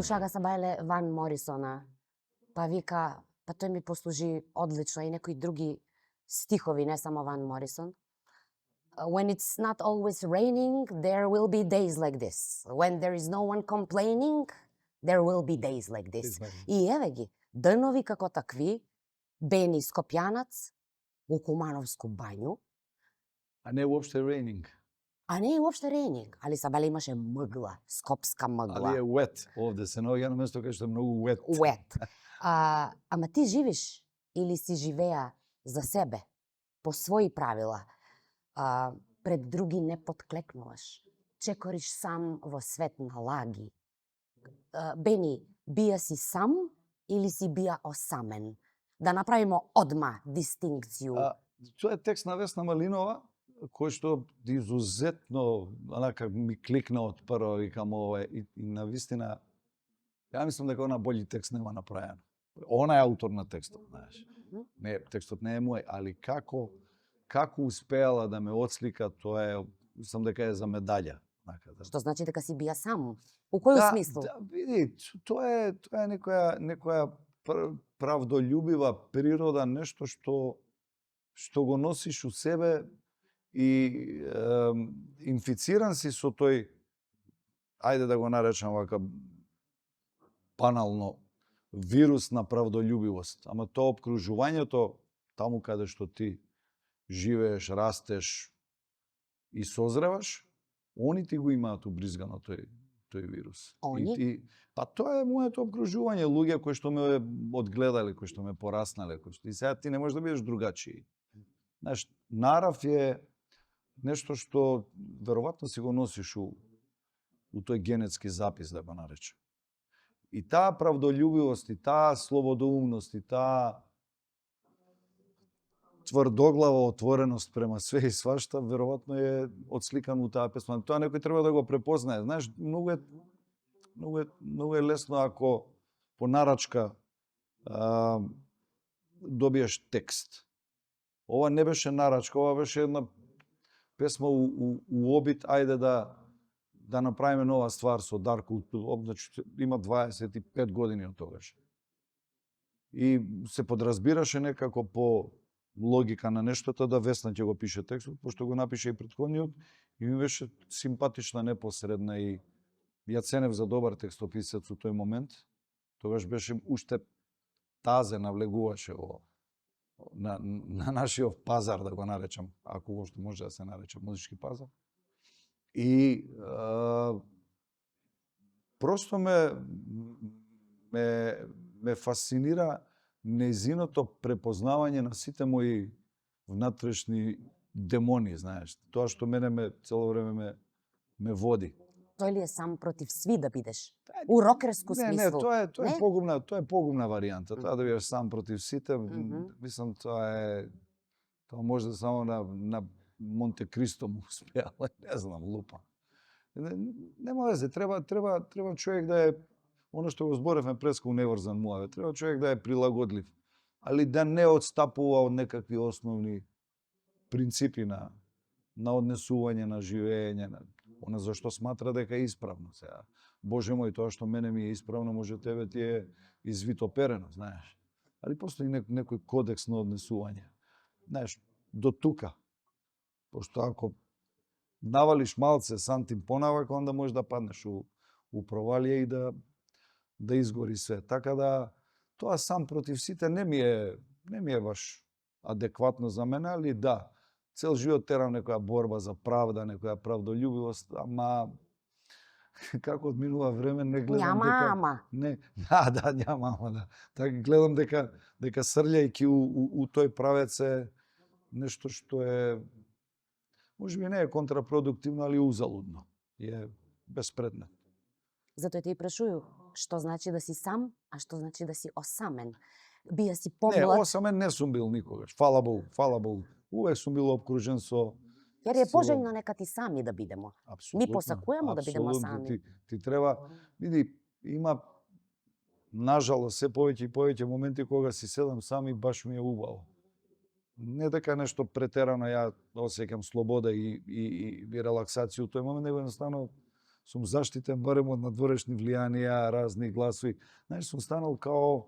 слушаа са бајле Ван Морисона, па вика, па тој ми послужи одлично и некои други стихови, не само Ван Морисон. When it's not always raining, there will be days like this. When there is no one complaining, there will be days like this. И еве ги, днови како такви, Бени Скопјанац, у Кумановску бању. А не уопште raining. А не е уопште рейнинг, али са бале имаше мгла, скопска мгла. Али е wet овде, се наоѓа на место кај што е многу wet. Wet. Ама ти живиш или си живеа за себе, по своји правила, пред други не подклекнуваш, чекориш сам во свет на лаги. Бени, бија си сам или си бија осамен? Да направиме одма дистинкцију. Тоа е текст на Весна Малинова, кој што изузетно онака ми кликна од прво, викам ова и навистина ја мислам дека она бољи текст нема направено. Она е аутор на текстот, знаеш. Не, текстот не е мој, али како успеала да ме отслика, тоа е, мислам дека е за медаља. Што значи дека си бија сам? У кој смислу? Да, види, тоа е некоја правдолюбива природа, нешто што го носиш у себе и инфициран си со тој, ајде да го наречам вака банално, вирус на правдолюбивост. Ама тоа обкружувањето, таму каде што ти живееш, растеш и созреваш, они ти го имаат убризгано тој вирус. Они? Па тоа е моето обкружување, луѓе кои што ме одгледале, кои што ме пораснале, и сега ти не можеш да бидеш другачи. Знаеш, нарав е нешто што веројатно си го носиш у тој генетски запис, да го наречем. И таа правдолюбивост, и таа слободоумност, и таа тврдоглава отвореност према све и свашта, веројатно е отсликан у таа песма. Тоа некој треба да го препознае. Знаеш, многу е лесно ако по нарачка добиеш текст. Ова не беше нарачка, ова беше една песма у обид, ајде да направиме нова ствар со Дарко, значи има 25 години од тогаш. И се подразбираше некако по логика на нештото да Весна ќе го пише текстот, пошто го напише и претходниот, и ми беше симпатична, непосредна и ја ценев за добар текстописец у тој момент. Тогаш беше уште тазе, навлегуваше на нашиот пазар, да го наречам, ако уште може да се нарече музички пазар. И просто ме фасцинира нејзиното препознавање на сите мои внатрешни демони, знаеш. Тоа што мене цело време ме води. Тој ли е сам против сви да бидеш? У рокерско смисло? Не, тоа е погубна варијанта. Тоа да бидеш сам против сите, мислам тоа може да само на Монте Кристо му успеало, не знам, лупа. Нема везе, треба човек да е, оно што го зборевме преску неврзан муаве, треба човек да е прилагодлив, али да не отстапува од некакви основни принципи на однесување, на живење, на она зашто сматра дека е исправно сега. Боже мој, тоа што мене ми е исправно, може тебе ти е извитоперено, знаеш. Али постои некој кодекс на однесување. Знаеш, до тука. Пошто ако навалиш малце сантим понавак, онда можеш да паднеш у провалија и да изгори све. Така да, тоа сам против сите не ми е баш адекватно за мене, али да, цел живот терам некоја борба за правда, некоја правдолюбивост, ама како одминува време не гледам Няма ама. Да. Така гледам дека срљајки у тој правец е нешто што е можеби не е контрапродуктивно, али узалудно. Е безпредмет. Затоа те и прашувам, што значи да си сам, а што значи да си осамен? Бија си помлад. Не, осамен не сум бил никогаш. Фала Богу. Увек сум бил обкружен со... Јер е пожелно нека ти сами да бидемо. Ми посакуваме да бидемо сами. Ти треба... Види, има нажалост се повеќе и повеќе моменти кога си седам сам и баш ми е убаво. Не дека нешто претерано ја осеќам слобода и релаксација у тој момент, него едноставно сум заштитен барем од надворешни влијанија, разни гласови. Знаеш, сум станал као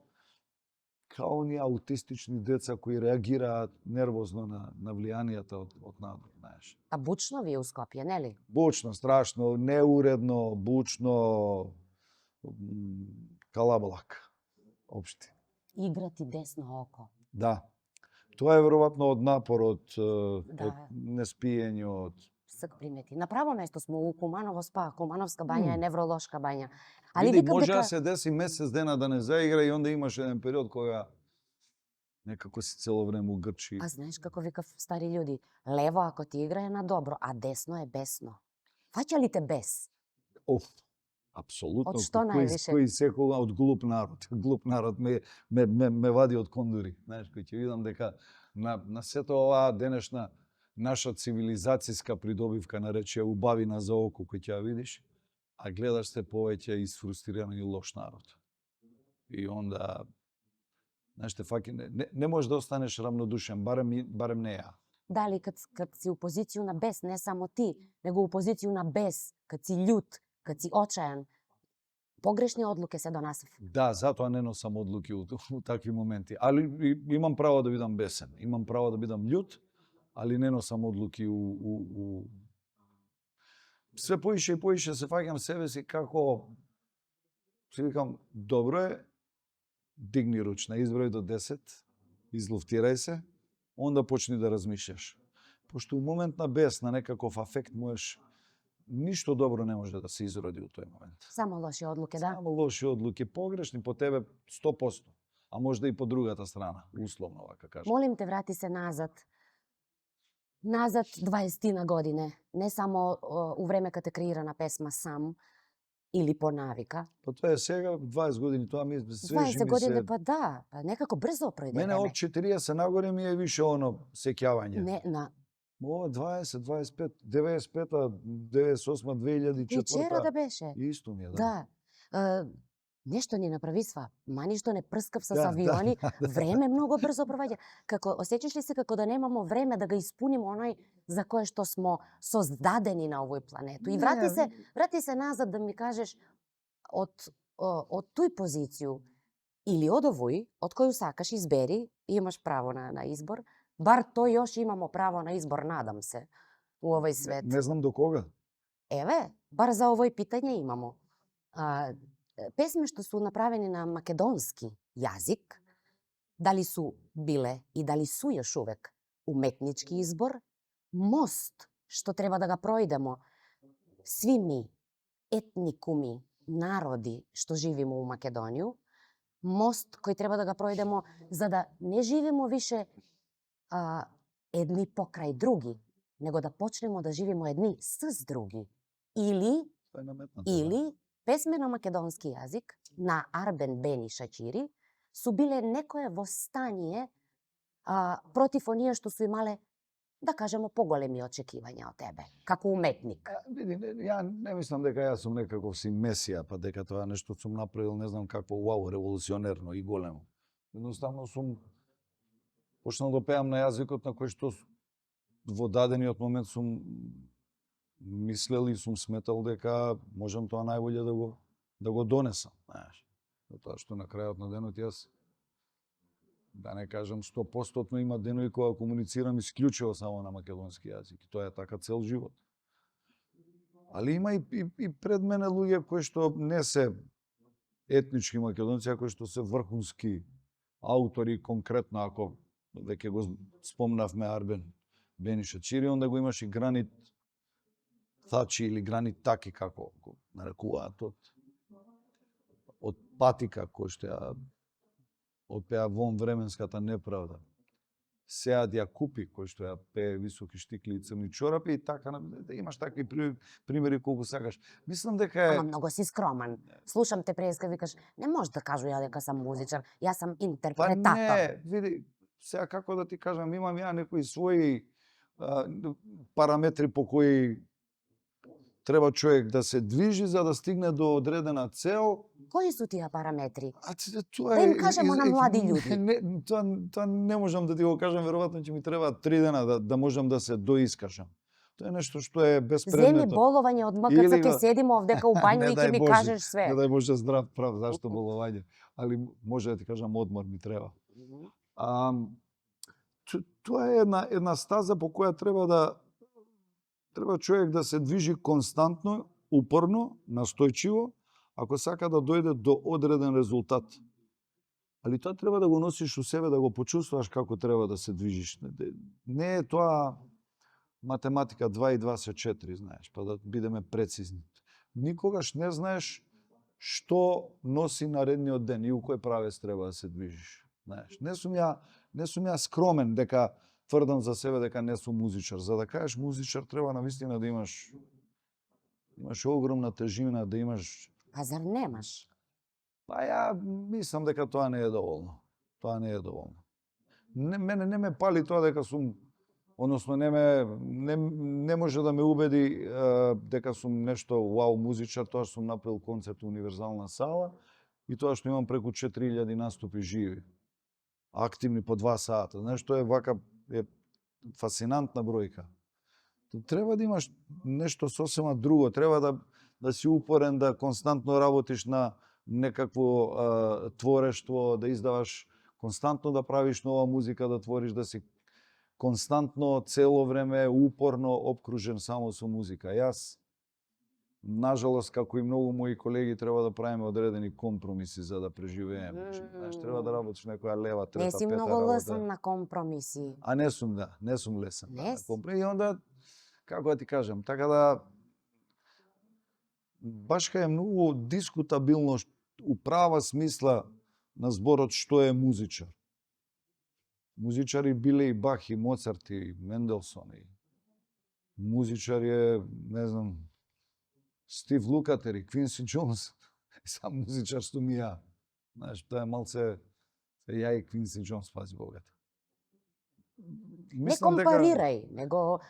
оние аутистични деца кои реагираат нервозно на влијанијата од надвор, знаеш. А бучно ви е у Скопје, нели? Бучно, страшно, неуредно, бучно, калабалак, општи. Игра ти десно око. Да. Тоа е веројатно од напор, од Да. неспиење, од... Сак примети. На право место сме у Куманово спа. Кумановска бања е невролошка бања. Али Види, викам може дека да се деси месец дена да не заигра и онда имаш еден период кога некако си цело време у грчи. А знаеш како викав стари људи, лево ако ти игра е на добро, а десно е бесно. Фаќа ли те бес? Оф, апсолутно. Од што највише? Кој секога од глуп народ. Глуп народ ме вади од кондури. Знаеш, кој ќе видам дека на сето оваа денешна наша цивилизацијска придобивка нарече убавина за око кој ќе ја видиш, а гледаш се повеќе изфрустриран и лош народ. И онда, знаеш, те фаќа, не можеш да останеш равнодушен, барем не ја. Дали кад си у позицију на бес, не само ти, него у позицију на бес, кад си љут, кад си очајан, погрешни одлуки се донасив. Да, затоа не носам одлуки у такви моменти. Али имам право да бидам бесен, имам право да бидам љут, али не носам одлуки у... Све поише и поише се фаќам себе си како... Си викам, добро е, дигни ручна, изброј до 10, излуфтирај се, онда почни да размишljаш. Пошто у момент на бес, на некаков афект, можеш... Ништо добро не може да се изроди у тој момент. Само лоши одлуки, да? Само лоши одлуки, погрешни по тебе 100%, а можда и по другата страна, условно вака кажам. Молим те, врати се назад. Назад 20 године. Не само у време кад е креирана песма сам или по навика. Па тоа е сега 20 години, тоа ми свежи 20 ми години, се... па да, па некако брзо пројде Мене време. од 40 нагоре ми е више оно сеќавање. Не, на Ова 20, 25, 95-та, 98-та, 2004-та. вчера да беше. Исто ми е, да. Да. Нешто ни направисва. Ма ништо не прскав со Да, авиони. да, да. Време многу брзо проаѓа. Како осеќаш ли се како да немамо време да го испунимо оној за кое што смо создадени на овој планету? И врати се назад да ми кажеш од тој позицију или од овој, од кој сакаш избери, имаш право на избор. Бар тој још имамо право на избор, надам се, у овој свет. Не знам до кога. Еве, бар за овој питање имамо. Песми што су направени на македонски јазик, дали су биле и дали су још увек уметнички избор, мост што треба да ga пројдемо сви ми, етникуми, народи што живиме у Македонију, мост кој треба да ga пројдемо за да не живиме више едни покрај други, него да почнемо да живиме едни с други. Тоа е наметнато. Или песме на македонски јазик на Арбен Бени Шачири су биле некое востание против оние што су имале, да кажемо, поголеми очекивања од тебе, како уметник. Види, ја не мислам дека јас сум некаков си месија, па дека тоа нешто сум направил, не знам какво, вау, револуционерно и големо. Едноставно сум почнал да пеам на јазикот на кој што во дадениот момент сум мислел и сум сметал дека можам тоа најболje да го донесам, знаеш. Затоа што на крајот на денот јас, да не кажам 100%, има денови кога комуницирам исклучиво само на македонски јазик. И тоа е така цел живот. Али има и пред мене луѓе кои што не се етнички македонци, а кои што се врхунски аутори, конкретно ако веќе го спомнавме Арбен Бени Шачири, онда го имаш и Гранит Тачи или Гранит Таки, како го нарекуваат од Патика, кој што ја отпеа Вон временската неправда. Сеад Јакупи, кој што ја пее Високи штикли и црни чорапи, и така, имаш такви примери колку сакаш. Мислам дека е... Ама многу си скроман. Слушам те преска, викаш, не можеш да кажу ја дека сам музичар, јас сам интерпретатор. Па не, види, сега како да ти кажам, имам ја некои своји параметри по кои треба човек да се движи за да стигне до одредена цел. Кои су тие параметри? Тоа Да им кажемо на млади луѓе. Тоа не можам да ти го кажам, веројатно ќе ми треба 3 дена да можам да се доискажам. Тоа е нешто што е Земи беспредметно. боловање од МКЦ, Или ќе го- седиме овдека у бању Не и ќе дај ми Боже, кажеш све. Не дај Боже здрав прав, зашто боловање. Али може да ти кажам одмор ми треба. Тоа е една стаза по која треба човек да се движи константно, упорно, настојчиво, ако сака да дојде до одреден резултат. Али тоа треба да го носиш у себе, да го почувствуваш како треба да се движиш. Не е тоа математика 2 и 2 се 4, знаеш, па да бидеме прецизни. Никогаш не знаеш што носи наредниот ден и у кој правец треба да се движиш. Знаеш, не сум ја скромен дека тврдам за себе дека не сум музичар. За да кажеш музичар треба навистина да имаш огромна тежина, да имаш. А зар немаш? Па ја мислам дека тоа не е доволно. Тоа не е доволно. Мене не ме пали тоа дека сум, односно не може да ме убеди дека сум нешто вау музичар, тоа што сум направил концерт у Универзална сала и тоа што имам преку 4000 наступи живи. Активни по 2 сата. Знаеш, тоа е вака е фасинантна бројка. Треба да имаш нешто сосема друго, треба да си упорен, да константно работиш на некакво творештво, да издаваш, константно да правиш нова музика, да твориш, да си константно, цело време, упорно обкружен само со музика. Јас, нажалост, како и многу мои колеги, треба да правиме одредени компромиси за да преживееме. Знаеш, треба да работиш некоја лева, трета, Не си пета многу работа. лесен на компромиси. А не сум, да, не сум лесен. Не На си? компромиси. И онда, како да ти кажам, така да баш кај е многу дискутабилно у права смисла на зборот што е музичар. Музичари биле и Бах, и Моцарт, и Менделсон, и музичар е, не знам, Стив Лукатер и Квинси Джонс. Сам музичар сум и ја. Знаеш, тоа е малце ја и Квинси Джонс, пази Богата. Не компарирај, него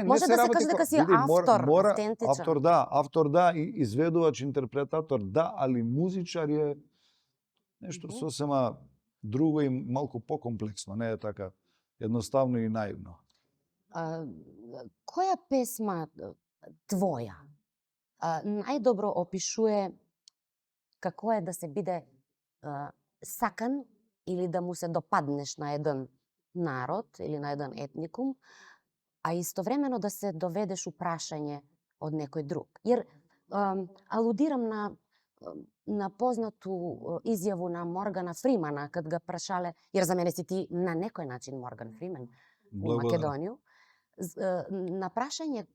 може да се каже дека си автентичен. Автор да, и изведувач, интерпретатор да, али музичар е нешто сосема друго и малку покомплексно, не е така едноставно и наивно. Која песма твоја најдобро опишува како е да се биде сакан или да му се допаднеш на еден народ или на еден етникум, а истовремено да се доведеш у прашање од некој друг? Јер алудирам на познату изјаву на Моргана Фримана, кад га прашале, јер за мене си ти на некој начин Морган Фримен у Македонија, на прашање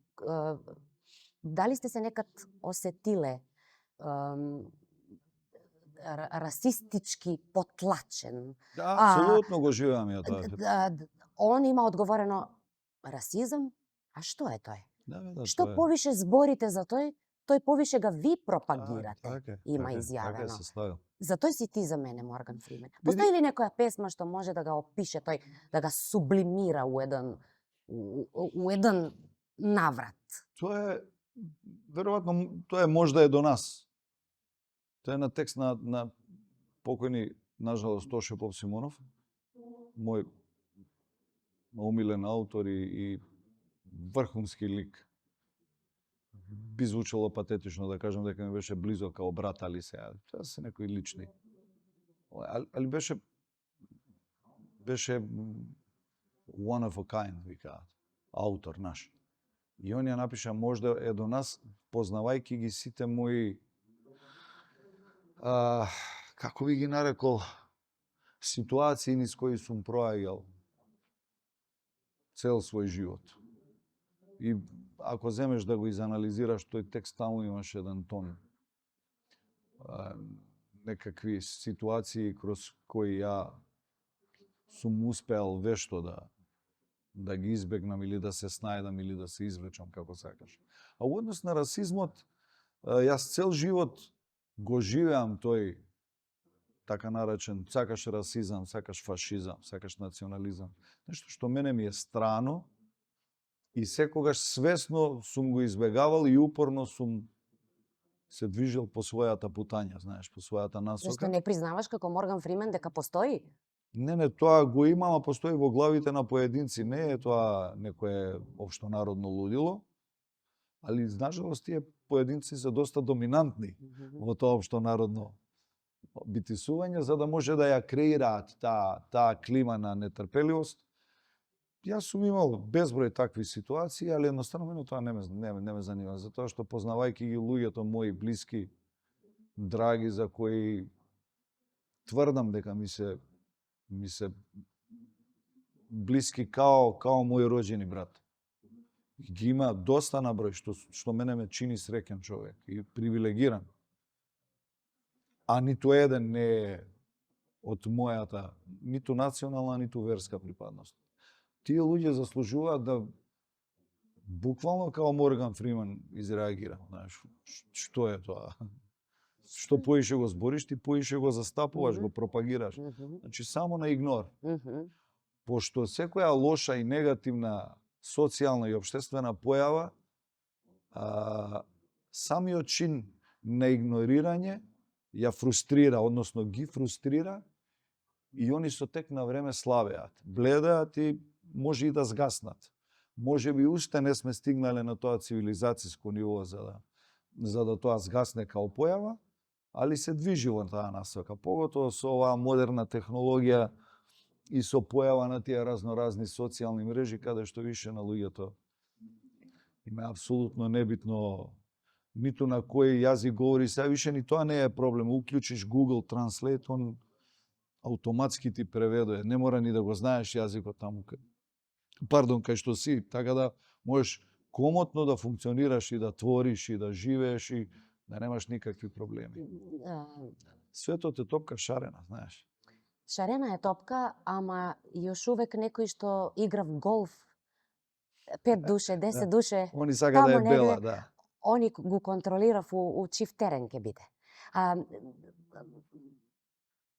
дали сте се некад осетиле расистички потлачен? Да, апсолутно го живеам ја тоа. Он има одговорено расизам, а што е тој? Да, Што повише зборите за тој повише га ви пропагирате, има изјавено. За тој си ти за мене, Морган Фримен. Постои ли некоја песма што може да га опише тој, да га сублимира у еден наврат? Тоа е, веројатно, тоа е можда е до нас. Тоа е на текст на покојни, нажалост, Тоше Попсимонов, мој умилен автор и врхунски лик. Би звучало патетично да кажам дека ми беше близо као брат, али сега, тоа се некои лични. Али беше one of a kind, викаат, автор наш. И он ја напиша можда е до нас, познавајќи ги сите мои, како би ги нарекол, ситуации низ кои сум проаѓал цел свој живот. И ако земеш да го изанализираш, тој текст таму имаш еден тон. Некакви ситуации кроз кои ја сум успеал вешто да ги избегнам или да се снајдам или да се извлечам, како сакаш. А во однос на расизмот, јас цел живот го живеам тој така наречен сакаш расизам, сакаш фашизам, сакаш национализам. Нешто што мене ми е страно и секогаш свесно сум го избегавал и упорно сум се движел по својата путања, знаеш, по својата насока. Зашто не признаваш како Морган Фримен дека постои Не, тоа го има, ама постои во главите на поединци. Не е тоа некое општонародно лудило, али, нажалост, тие поединци се доста доминантни во тоа општонародно битисување, за да може да ја креираат таа клима на нетрпеливост. Јас сум имал безброј такви ситуации, али едноставно мене тоа не ме занима, затоа што познавајќи ги луѓето мои блиски, драги, за кои тврдам дека ми се блиски као мој роđени брат. Ги има доста на број, што мене ме чини среќен човек и привилегиран. А ниту еден не е од мојата ниту национална, ниту верска припадност. Тие луѓе заслужуваат да буквално као Морган Фриман изреагира, знаеш, што е тоа? Што поише го збориш, ти поише го застапуваш, го пропагираш. Значи само на игнор. Пошто секоја лоша и негативна социјална и општествена појава, самиот чин на игнорирање ја фрустрира, односно ги фрустрира, и они со тек на време слабеат, бледеат и може и да згаснат. Може би уште не сме стигнале на тоа цивилизацијско ниво за да тоа згасне као појава, али се движи во таа насока. Поготово со оваа модерна технологија и со појава на тие разноразни социјални мрежи, каде што више на луѓето има апсолутно небитно ниту на кој јазик говори, сега више ни тоа не е проблем. Уклучиш Google Translate, он автоматски ти преведува. Не мора ни да го знаеш јазикот таму кај што си, така да можеш комотно да функционираш и да твориш и да живееш и да немаш никакви проблеми. Светот е топка шарена, знаеш. Шарена е топка, ама још увек некој што играв голф, 5 душе, 10 душе, Они сака да е негде, бела, да. они го контролирав у чив терен ќе биде.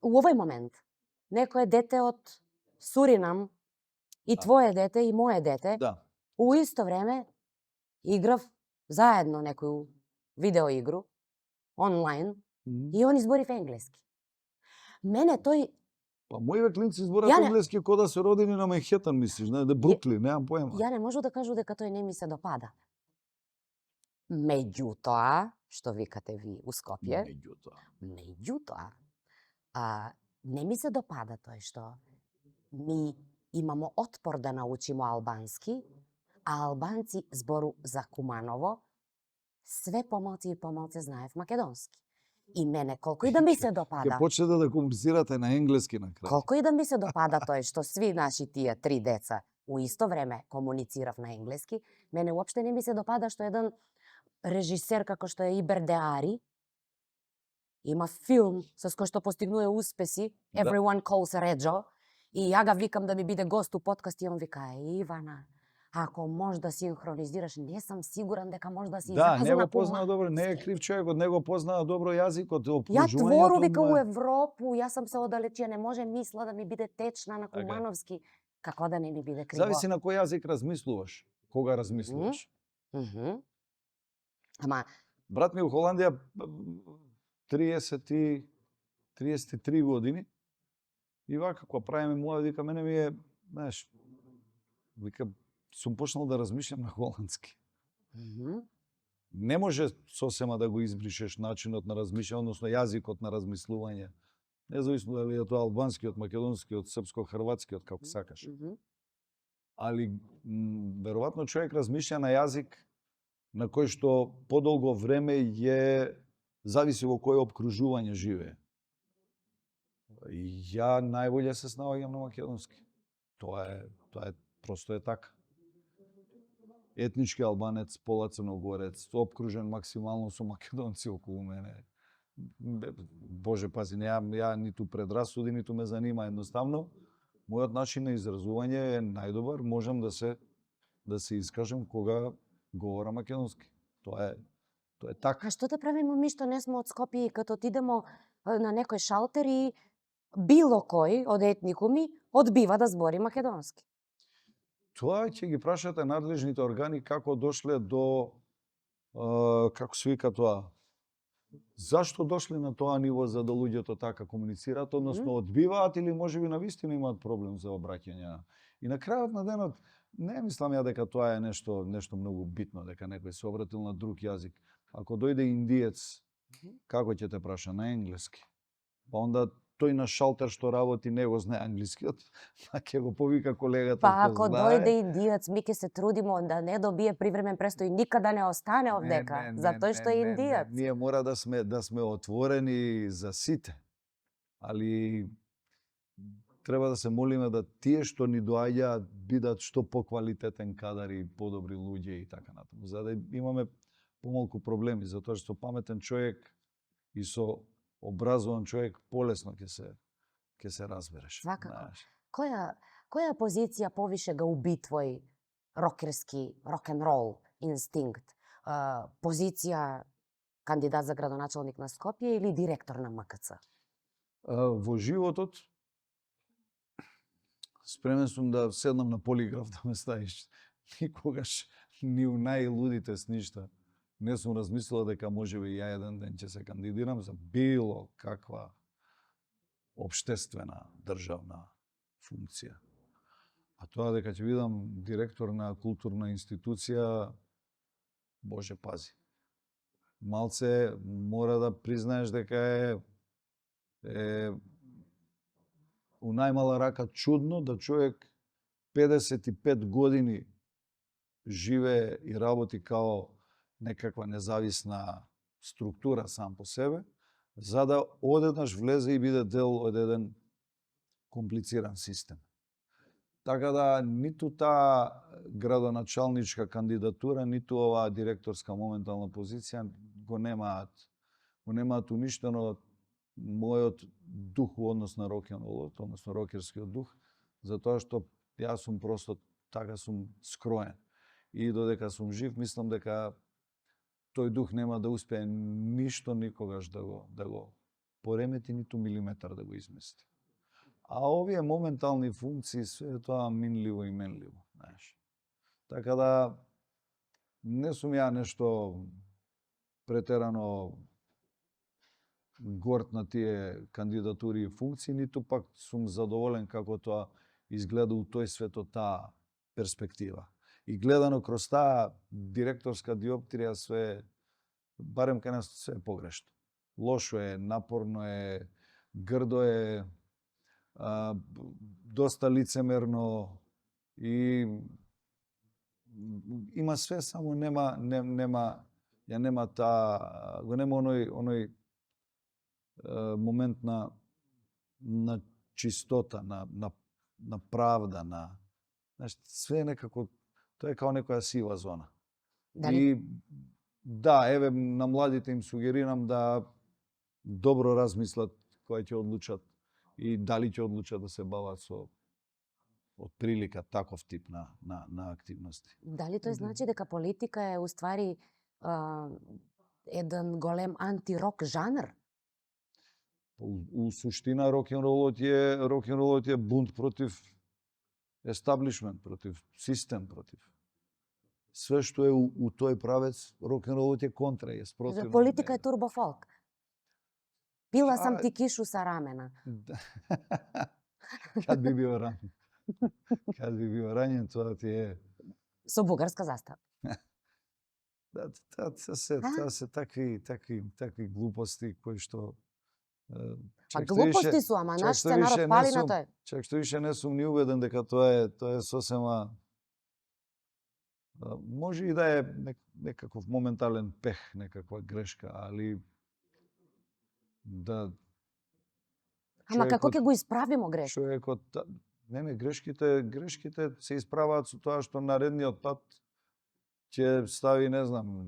У овој момент, некое дете од Суринам, и твое дете, и мое дете, Да. у исто време играв заедно некоju видеоигру, онлайн, и он изборив енглески. Мене тој... Па мои клинци зборат енглески кода се родени на Манхетан, мислиш, да Бруклин, немам поема. Ја не можу да кажу дека тој не ми се допада. Меѓутоа, што викате ви у Скопје, меѓутоа, не ми се допада тој што ми имамо отпор да научимо албански, а албанци збору за Куманово, све помалци и помалце знаев македонски. И мене, колку и да ми се допада... Ке почнете да комуницирате на енглески на крај. Колку и да ми се допада тој што сви наши тие 3 деца у исто време комуницирав на енглески, мене уопште не ми се допада што еден режисер како што е Ибер Деари има филм со кој што постигнува успеси, Everyone Calls Reggio, и ја га викам да ми биде гост у подкаст и он вика, Ивана, ако може да синхронизираш, не сум сигурен дека може да се изразу на Да, него познава добро, не е крив човекот, него познава добро јазикот, Ја твору вика у Европу, јас сум се оддалечија, не може мисла да ми биде течна на Кумановски, како да не ми биде криво. Зависи на кој јазик размислуваш, кога размислуваш. Ама брат ми у Холандија 33 години и вака кога правиме муа, вика мене ми е, знаеш, вика сум почнал да размишлям на холандски. Не може сосема да го избришеш начинот на размишљање, односно јазикот на размислување. Независно дали е тоа албанскиот, македонскиот, српско-хрватскиот, како сакаш. Али веројатно човек размишља на јазик на кој што подолго време зависи во кој обкружување живее. Ја најболje се снаоѓам на македонски. Тоа е просто е така. Етнички албанец, пола црногорец, обкружен максимално со македонци околу мене. Боже пази, ја ниту предрасуди, ниту ме занима, едноставно мојот начин на изразување е најдобар, можам да се искажам кога говорам македонски. Тоа е така. А што да правиме ми што не сме од Скопје и като отидемо на некој шалтер и било кој од етникуми одбива да збори македонски? Тоа ќе ги прашате надлежните органи како дошле до како се вика тоа, Зашто дошли на тоа ниво за да луѓето така комуницираат, односно одбиваат или можеби навистина имаат проблем за обраќање. И на крајот на денот не мислам ја дека тоа е нешто многу битно, дека некој се обратил на друг јазик. Ако дојде индиец, како ќе те праша на енглески? Па онда тој на шалтер што работи не го знае англискиот, па ќе го повика колегата Па што ако знае. дојде индиец, ми ќе се трудимо да не добие привремен престој, никада не остане овдека, затоа што е индиец. Ние мора да сме отворени за сите. Али треба да се молиме да тие што ни доаѓаат бидат што поквалитетен кадар и подобри луѓе и така натаму, за да имаме помалку проблеми, затоа што паметен човек и со образован човек полесно ќе се разбереш. Свакако. Знаеш. Која позиција повише ga уби твој рокерски, рок-н-рол инстинкт? Позиција кандидат за градоначалник на Скопје или директор на МКЦ? Во животот спремен сум да седнам на полиграф да ме ставиш. Никогаш ни у најлудите сништа не сум размислила дека можеби ја еден ден ќе се кандидирам за било каква општествена државна функција. А тоа дека ќе бидам директор на културна институција, Боже пази. Малце мора да признаеш дека е у најмала рака чудно да човек 55 години живее и работи као некаква независна структура сам по себе, за да одеднаш влезе и биде дел од еден комплициран систем. Така да ниту таа градоначалничка кандидатура, ниту оваа директорска моментална позиција го немаат уништено мојот дух во однос на рок-н-ролот, односно рокерскиот дух, затоа што јас сум просто така сум скроен. И додека сум жив, мислам дека тој дух нема да успее ништо никогаш да го поремети, ниту милиметар да го измести. А овие моментални функции, све тоа минливо и менливо, знаеш. Така да не сум ја нешто претерано горд на тие кандидатури и функции, ниту пак сум задоволен како тоа изгледа у тој светот таа перспектива. И гледано кроз таа директорска диоптрија све, барем кај нас све е погрешно. Лошо е, напорно е, грдо е, доста лицемерно и има све, само нема таа, го нема оној момент на чистота, на правда, знаеш, све некако, тоа е као некоја сива зона. Дали... И да, еве на младите им сугерирам да добро размислат кога ќе одлучат и дали ќе одлучат да се бават со од прилика таков тип на активности. Дали тој значи дека политика е уствари еден голем антирок жанр? У суштина рок-н-ролот е бунт против естаблишмент, против систем, против све што е у тој правец, рок-н-ролот е контра, е спротивно. За политика е турбофолк. Пила сам ти кишу са рамена. Кад би био ранен? Кад би био ранен, тоа ти е... Со бугарска застава. Тоа се такви глупости кои што... Па глупости су, ама нашите народ пали на тој. Чак што више не сум ни убеден дека тоа е сосема... Може и да е некаков моментален пех, некаква грешка, али да... Ама како ќе го исправимо грешка? Човекот, не, грешките се исправаат со тоа што наредниот пат ќе стави, не знам,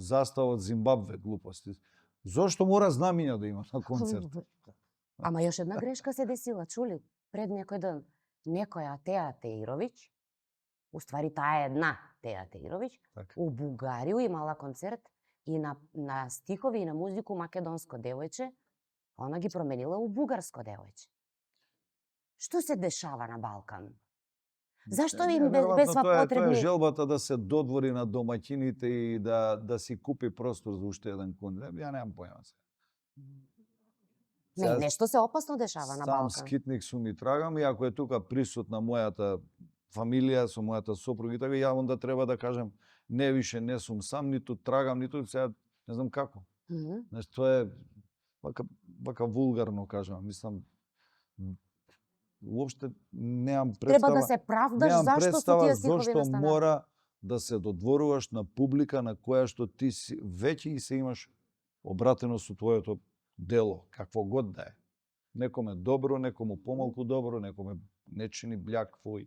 застава од Зимбабве, глупости. Зошто мора знамиња да има на концерт? Ама још една грешка се десила, чули? Пред некој ден, некоја Теа Теировиќ, уствари таа е една Теа Теировиќ, у Бугарију имала концерт и на стихови и на музику македонско девојче, она ги променила у бугарско девојче. Што се дешава на Балкан? Зашто Не, им веројатно бесва тоа е потребни? желбата да се додвори на домаќините и да си купи простор за уште еден кун. Ја немам појма се. Не, нешто се опасно дешава на Сам Балкан. скитник сум и трагам, и ако е тука присутна мојата фамилија, со мојата сопруга и така, ја онда треба да кажем, не више не сум сам, ниту трагам, ниту сега не знам како. Значи, тоа е вака вулгарно кажам, мислам, уопште немам представа. Треба да се правдаш немам зашто со представа тие стихови зошто настанаа. мора да се додворуваш на публика на која што ти веќе и се имаш обратено со твоето дело, какво год да е. Некоме добро, некому помалку добро, некоме не чини бљак твој.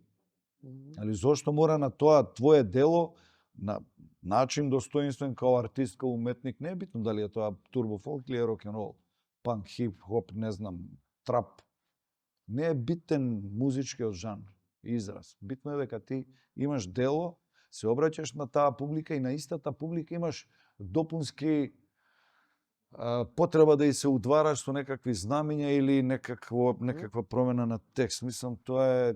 Али зошто мора на тоа твое дело, на начин достоинствен као артист, као уметник, не е битно дали е тоа турбофолк или е рок-н-рол, панк, хип-хоп, не знам, трап. Не е битен музичкиот жанр, израз. Битно е дека ти имаш дело, се обраќаш на таа публика и на истата публика имаш допунски потреба да и се удвараш со некакви знамиња или некаква промена на текст. Мислам, тоа е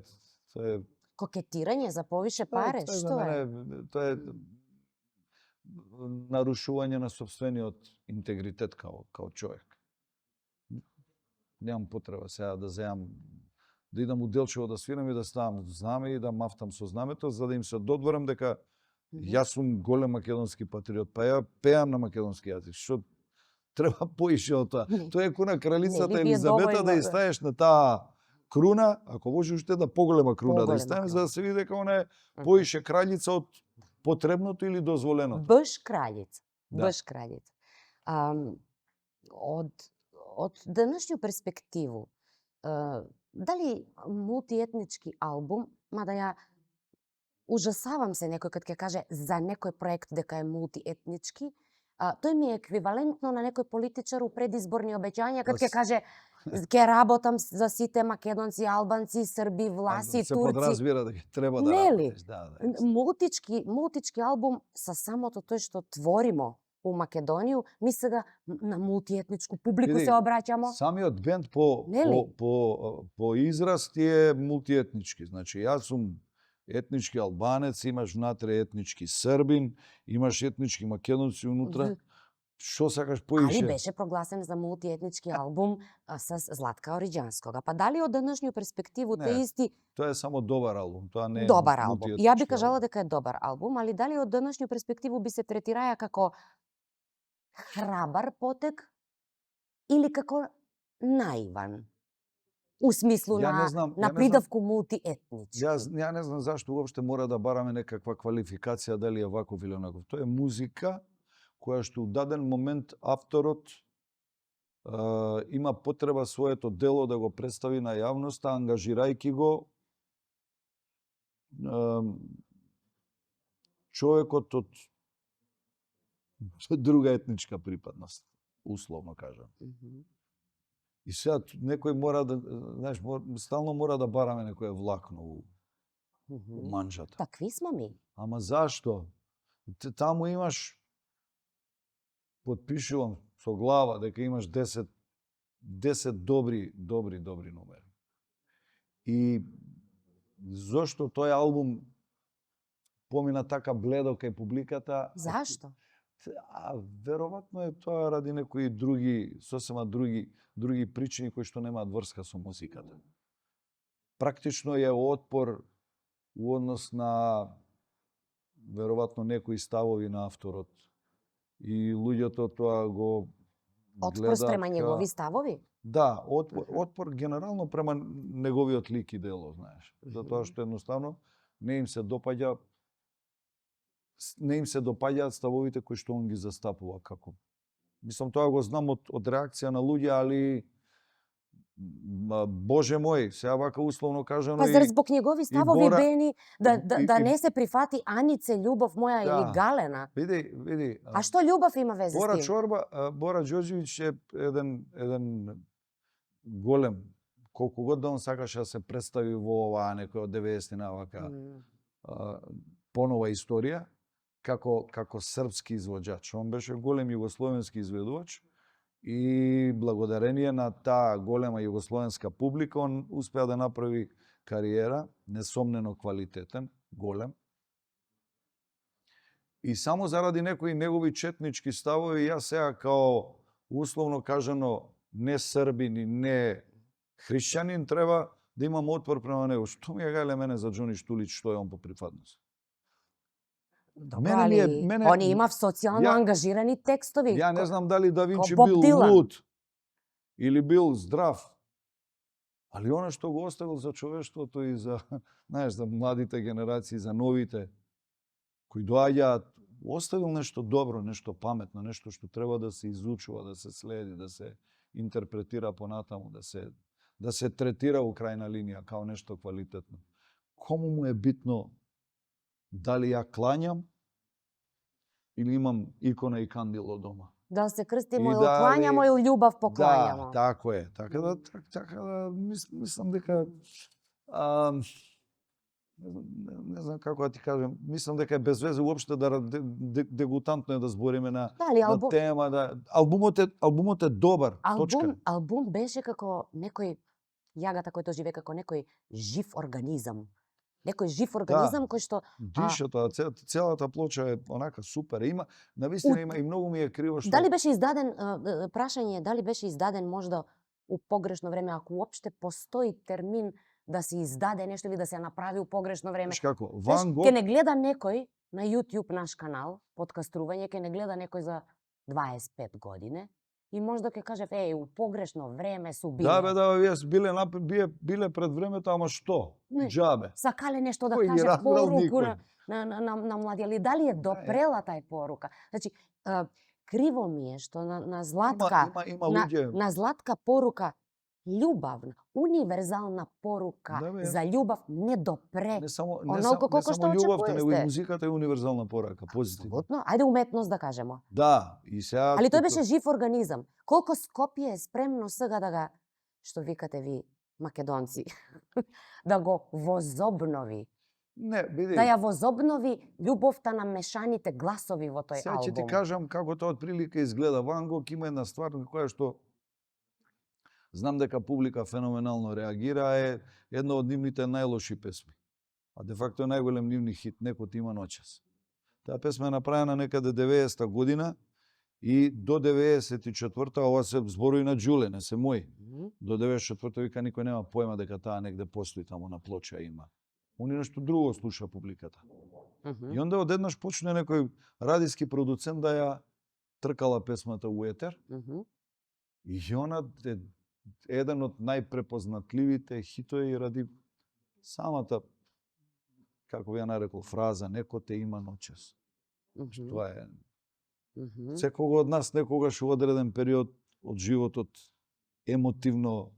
Кокетирање за повише пари, тоа за што е? мене, тоа е нарушување на сопствениот интегритет као човек. Немам потреба сега да земам, да идам у Делчево да свирам и да ставам знаме и да мафтам со знамето, за да им се додворам дека јас сум голем македонски патриот, па ја пеам на македонски јазик. Што треба поише од тоа? Тоа е куна кралицата Елизабета да ја ставиш на таа круна, ако може уште да поголема круна да ја ставиш, за да се види дека она е поише краљица од потребното или дозволеното. Бш краљица. Да. Бш краљица. Од денешњу перспективу, дали мултиетнички албум, мада ја ужасавам се некој кад ќе каже за некој проект дека е мултиетнички, тој ми е еквивалентно на некој политичар у предизборни обеќања кад ќе каже ќе работам за сите македонци, албанци, срби, власи, се турци. подразбира дека треба да Нели? работиш. Да. Мултички албум со самото тој што творимо у Македонија, ми сега на мултиетничку публику се обраќамо. Самиот бенд Нели? по израз ти е мултиетнички. Значи, јас сум етнички албанец, имаш внатре етнички србин, имаш етнички македонци унутра. Што сакаш поише? Али беше прогласен за мултиетнички албум с Златка Ориџанскога. Па дали од денешњу перспективу те исти... Тоа е само добар албум, тоа не е добар албум. Ја би кажала албум. дека е добар албум, али дали од денешњу перспективу би се третираја како храбар потек или како наиван? У смислу на придавку мултиетнички. Ја не знам зашто уопште мора да бараме некаква квалификација дали е ваков или онаков. Тоа е музика која што у даден момент авторот има потреба своето дело да го представи на јавноста, ангажирајќи го човекот од друга етничка припадност, условно кажам. И сега некој мора да, знаеш, стално мора да бараме некој влакно у манџата. Такви смо ми. Ама зашто? Таму имаш, потпишувам со глава дека имаш 10 добри номери. И зошто тој албум помина така бледо кај публиката? Зашто? Веројатно е тоа ради некои други, сосема други причини кои што немаат врска со музиката. Практично е отпор у однос на веројатно некои ставови на авторот. И луѓето тоа го Отпор спрема негови ставови? Да, отпор генерално према неговиот лик и дело, знаеш. Затоа што едноставно не им се допаѓаат ставовите кои што он ги застапува како. Мислам, тоа го знам од реакција на луѓе, али Боже мој, сега вака условно кажано. Па зар због негови ставови бени да не се прифати Анице, љубов моја или Галена? Види. А што љубов има везе с тим? Бора Ѓорѓевиќ е еден голем. Колку год да он сакаше да се представи во оваа некој од 90-тина вака понова историја како српски извоđач. Он беше голем југословенски изведувач и благодарение на таа голема југословенска публика он успеа да направи кариера, несомнено квалитетен, голем. И само заради некои негови четнички ставови, јас сега као условно кажано не србин и не хришćanin треба да имам отпор према него. Што ми ја гајле мене за Џони Штулич, што е он по прифатност? Добро, али он имав социјално ангажирани текстови. Ја не знам дали Да Винчи Боб бил Дилан. луд или бил здрав. Али она што го оставил за човештвото и за, знаеш, за младите генерации, за новите кои доаѓаат, оставил нешто добро, нешто паметно, нешто што треба да се изучува, да се следи, да се интерпретира понатаму, да се третира у крајна линија као нешто квалитетно. Кому му е битно дали ја клањам или имам икона и кандило дома? Да се крстимо И или дали- клањамо или љубав поклањамо. Да, тако е. Така да мислам дека не знам како да ти кажам, мислам дека е без везе уопште да дегутантно е да збориме на Дали на тема, да албумот е добар, точка. Албум беше како некој јагата кој живее како некој жив организам. Некој жив организам кој што Дишето, целата плоча е онака супер. Има, навистина има и многу ми е криво што Дали беше издаден прашање, дали беше издаден можда у погрешно време, ако уопште постои термин да се издаде нешто или да се направи у погрешно време. Знаеш како, Знаеш, Ван Гог ке не гледа некој на YouTube наш канал, подкастрување, ке не гледа некој за 25 години и можда ќе каже, у погрешно време су биле. Да, вие биле пред времето, ама што? Не. Џабе. Сакале нешто да Кој ги каже разбрал поруку никој? на млади, али дали е допрела тај порука? Значи, криво ми е што на Златка, Има луѓе. на Златка порука љубавна, универзална порука Да, бе. за љубав не допре. Не само Онолку колку што љубовта, него и очекувате. музиката е универзална порака, позитивно. Апсолутно. Ајде уметност да кажемо. Да, и сега Али тој беше жив организам. Колку Скопје е спремно сега да ga, што викате ви македонци, да го возобнови. Не, види. Да ја возобнови љубовта на мешаните гласови во тој Сега ќе ти албум. кажам како тоа отприлика изгледа. Ван Гог има една ствар на која што знам дека публика феноменално реагира, е една од нивните најлоши песми. А де факто е најголем нивни хит, Некот има ночас. Таа песма е направена некаде 90-та година и до 94-та, ова се зборои на Џуле, не се мои. До 94-та вика никој нема појма дека таа негде постои таму на плоча има. Они нешто друго слуша публиката. И онда одеднаш почне некој радиски продуцент да ја тркала песмата у етер. И она е еден од најпрепознатливите хитови ради самата, како би ја нарекол, фраза Некот те има ночас. Тоа е. Секого од нас некогаш у одреден период од животот емотивно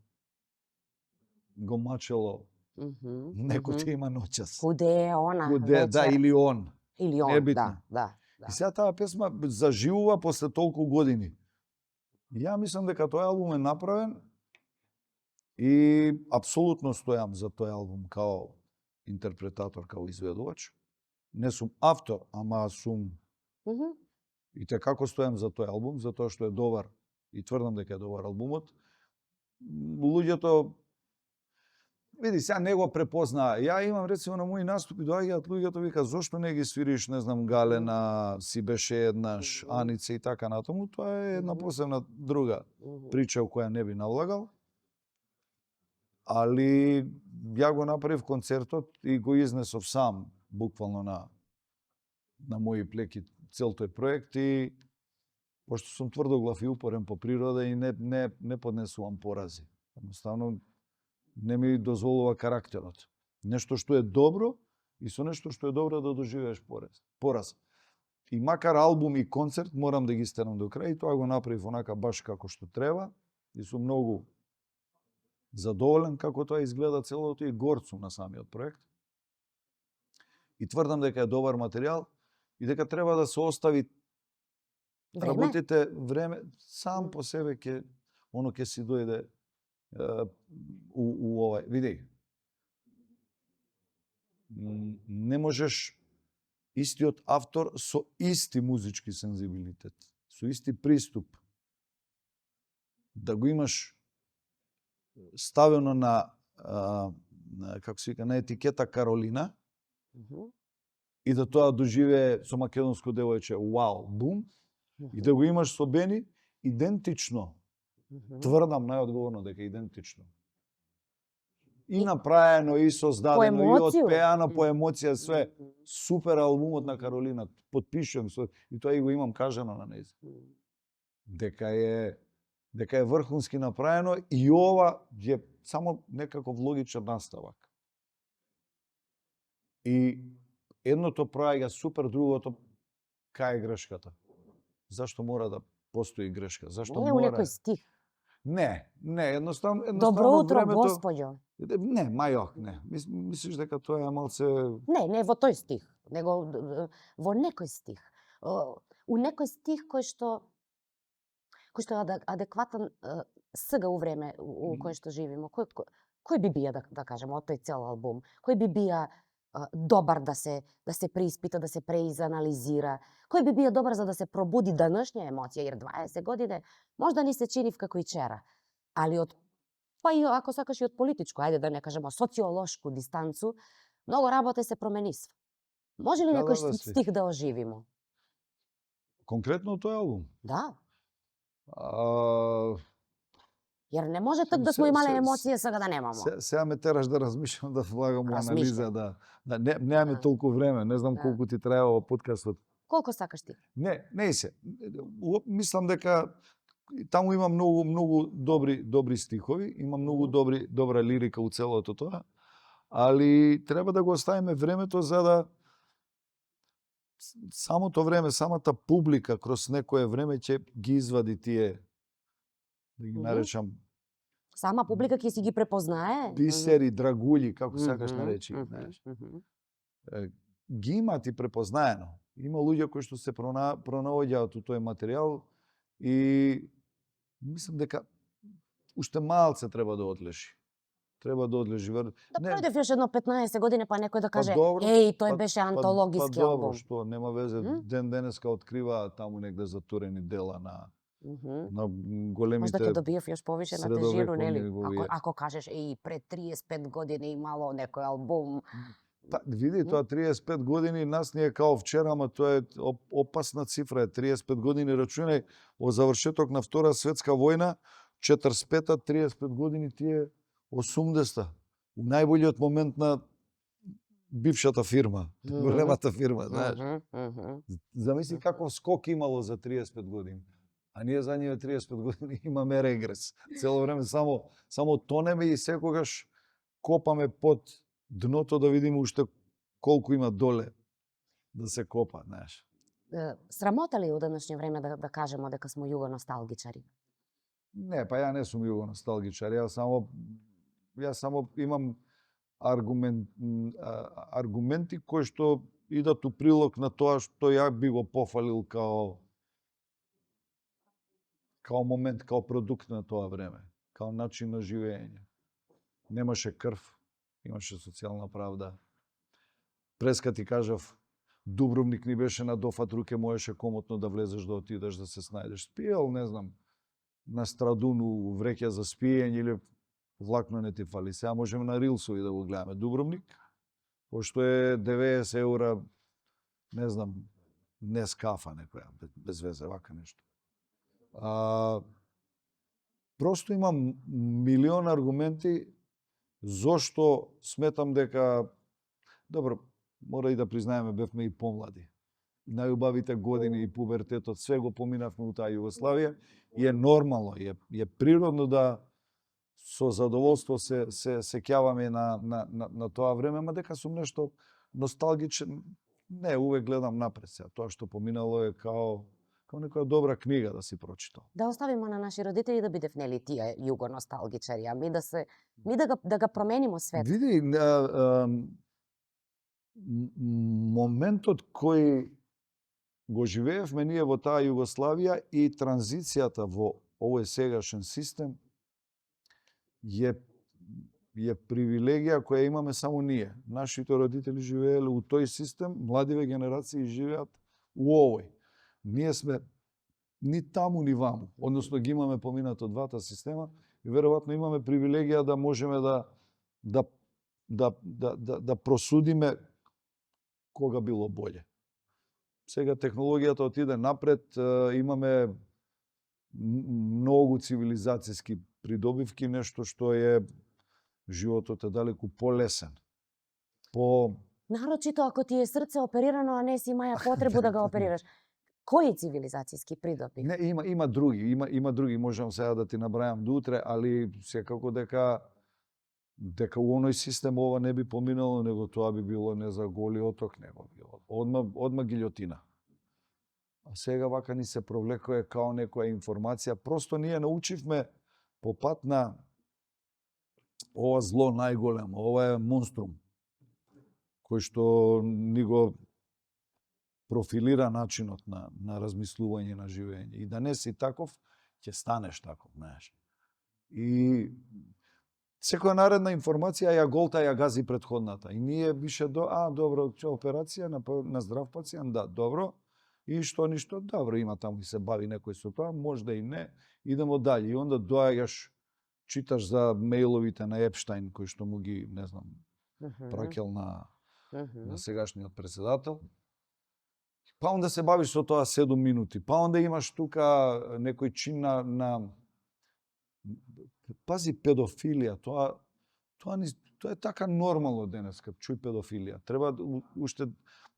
го мачело Некот те има ночас. Куде е она Куде, вечер? да, или он. Или он, небитно. да. И сега таа песма заживува после толку години. Ја мислам дека тој албум е направен и апсолутно стојам за тој албум као интерпретатор, као изведувач. Не сум автор, ама сум и те како стојам за тој албум, затоа што е добар и тврдам дека е добар албумот. Луѓето види, сега не го препознаа. Ја имам рецимо на мои наступи доаѓаат луѓето вика зошто не ги свириш, не знам, Галена, си беше еднаш, Аница и така натаму. Тоа е една посебна друга прича у која не би навлагал. Али ја го направив концертот и го изнесов сам буквално на мои плеки цел тој проект и пошто сум тврдоглав и упорен по природа и не поднесувам порази. Едноставно не ми дозволува карактерот. Нешто што е добро и со нешто што е добро да доживееш пораз. И макар албум и концерт морам да ги стерам до крај, и тоа го направив онака баш како што треба и сум многу задоволен како тоа изгледа целото и горд сум на самиот проект. И тврдам дека е добар материјал и дека треба да се остави работите време сам по себе ќе си дојде у овај, види. Не можеш истиот автор со исти музички сензибилитет, со исти приступ да го имаш ставено како се вика, на етикета Каролина, Мгм. и да тоа доживее со македонско девојче вау, бум, и да го имаш со Бени, идентично. Мгм. Тврдам најодговорно дека идентично. И И- направено, и создадено, и емоцiju. отпеано по емоција, све. Мгм. Супер албумот на Каролина, потпишувам со, и тоа и го имам кажано на нејзин. Дека е врхунски направено, и ова е само некаков логичен наставак. И едното проаѓа супер, другото кај е грешката. Зашто мора да постои грешка? Зашто Не, у мора? некој стих. Не, едноставно Добро утро, времето... Господјо. Не, мајок, не. Мислиш дека тоа е малце... Не в тој стих, него во некој стих. У некој стих кој што е адекватен сега у време у кое што живееме. Кој би бија да кажеме од тој цел албум? Кој би бија добар да се преиспита, да се преизанализира? Кој би бија добар за да се пробуди данашња емоција, jer 20 години можда ни се чини како и вчера, али па и ако сакаш и од политичко, ајде да не кажеме социолошку дистанцу, многу работа се променисва. Може ли некој стих да оживимо? Конкретно тој албум? Да. А... Jer не може так да сме имале емоција, сега да немамо. Сега ме тераш да размишлам, да влагам во анализа, немаме толку време, не знам колку ти траева подкастот. Колку сакаш ти? Не се. Мислам дека таму има многу добри стихови, има многу добра лирика у целото тоа, али треба да го оставиме времето за да самото време, самата публика кроз некое време ќе ги извади тие, да ги наречам, сама публика ќе си ги препознае. Бисери, драгуљи, како сакаш наречи, знаеш. Ги имаат и препознаено. Има луѓе кои што се пронаоѓаат у тој материјал и мислам дека уште малце треба да одлежи. Треба да одлежи. Да пројде još едно 15 години па некој да каже, тој беше антологиски албум. Добро, што нема везе, денеска открива таму негде затворени дела на големите. Можда ќе добиев još повише на тежину, нели? Ако кажеш, пред 35 години имало некој албум. Види, тоа 35 години, нас не е као вчера, ама тоа е опасна цифра. 35 години, рачунај, од завршеток на Втора светска војна, 45-та, 35 години тие 80-та. У најболјиот момент на бившата фирма, големата фирма, знаеш. Замисли каков скок имало за 35 години. А ние за ние 35 години имаме регрес. Цело време само тонеме и секогаш копаме под дното да видиме уште колку има доле да се копа, знаеш. Срамота ли у денешно време да кажеме дека сме југоносталгичари? Не, па ја не сум југоносталгичар. Јас само имам аргументи кои што идат у прилог на тоа што ја би го пофалил као момент, као продукт на тоа време, као начин на живење. Немаше крв, имаше социјална правда. Преска ти кажав, Дубровник ни беше на дофат руке, можеше комотно да влезеш, да отидеш, да се снајдеш. Спиел, не знам, на Страдуну вреќа за спиење или влакно не ти фали. Сега можеме на рилсови да го гледаме. Дубровник, пошто е 90 евра, не знам, не скафа некоја, без везе, вака нешто. Просто имам милион аргументи зошто сметам дека, добро, мора и да признаеме, бевме и помлади. Најубавите години и пубертетот, све го поминавме у таа Југославија и е нормално, е природно да со задоволство се сеќаваме на тоа време, ама дека сум нешто носталгичен, не, увек гледам напред сега. Тоа што поминало е као некоја добра книга да си прочитал. Да оставиме на наши родители да бидев, нели, тие југоносталгичари, а ми да го променимо свет. Види, моментот кој го живеевме ние во таа Југославија и транзицијата во овој сегашен систем е привилегија која имаме само ние. Нашите родители живееле у тој систем, младиве генерации живеат у овој. Ние сме ни таму ни ваму, односно ги имаме поминато двата система и веројатно имаме привилегија да можеме да да просудиме кога било боле. Сега технологијата отиде напред, имаме многу цивилизацијски придобивки, нешто што е животот е далеку полесен. Нарочито ако ти е срце оперирано, а не си маја потребу да го оперираш. Кои цивилизацијски придобивки? Не, има други, можам сега да ти набрајам до утре, али секако дека у оној систем ова не би поминало, него тоа би било не за голи оток, него било одма гилјотина. А сега вака ни се провлекува као некоја информација. Просто ние научивме по пат на ова зло најголемо, ова е монструм, кој што ни го профилира начинот на размислување, на живење. И да не си таков, ќе станеш таков, знаеш. И секоја наредна информација ја голта, ја гази предходната. И ние више добро, операција на здрав пациент, да, добро. И што ништо, добро, има таму и се бави некој со тоа, можда и не, идемо дале. И онда доаѓаш, читаш за мејловите на Епштајн, кој што му ги, не знам, пракел на сегашниот председател. Па онда се бавиш со тоа 7 минути. Па онда имаш тука некој чин на пази, педофилија. Тоа е така нормално денеска, чуј педофилија. Треба уште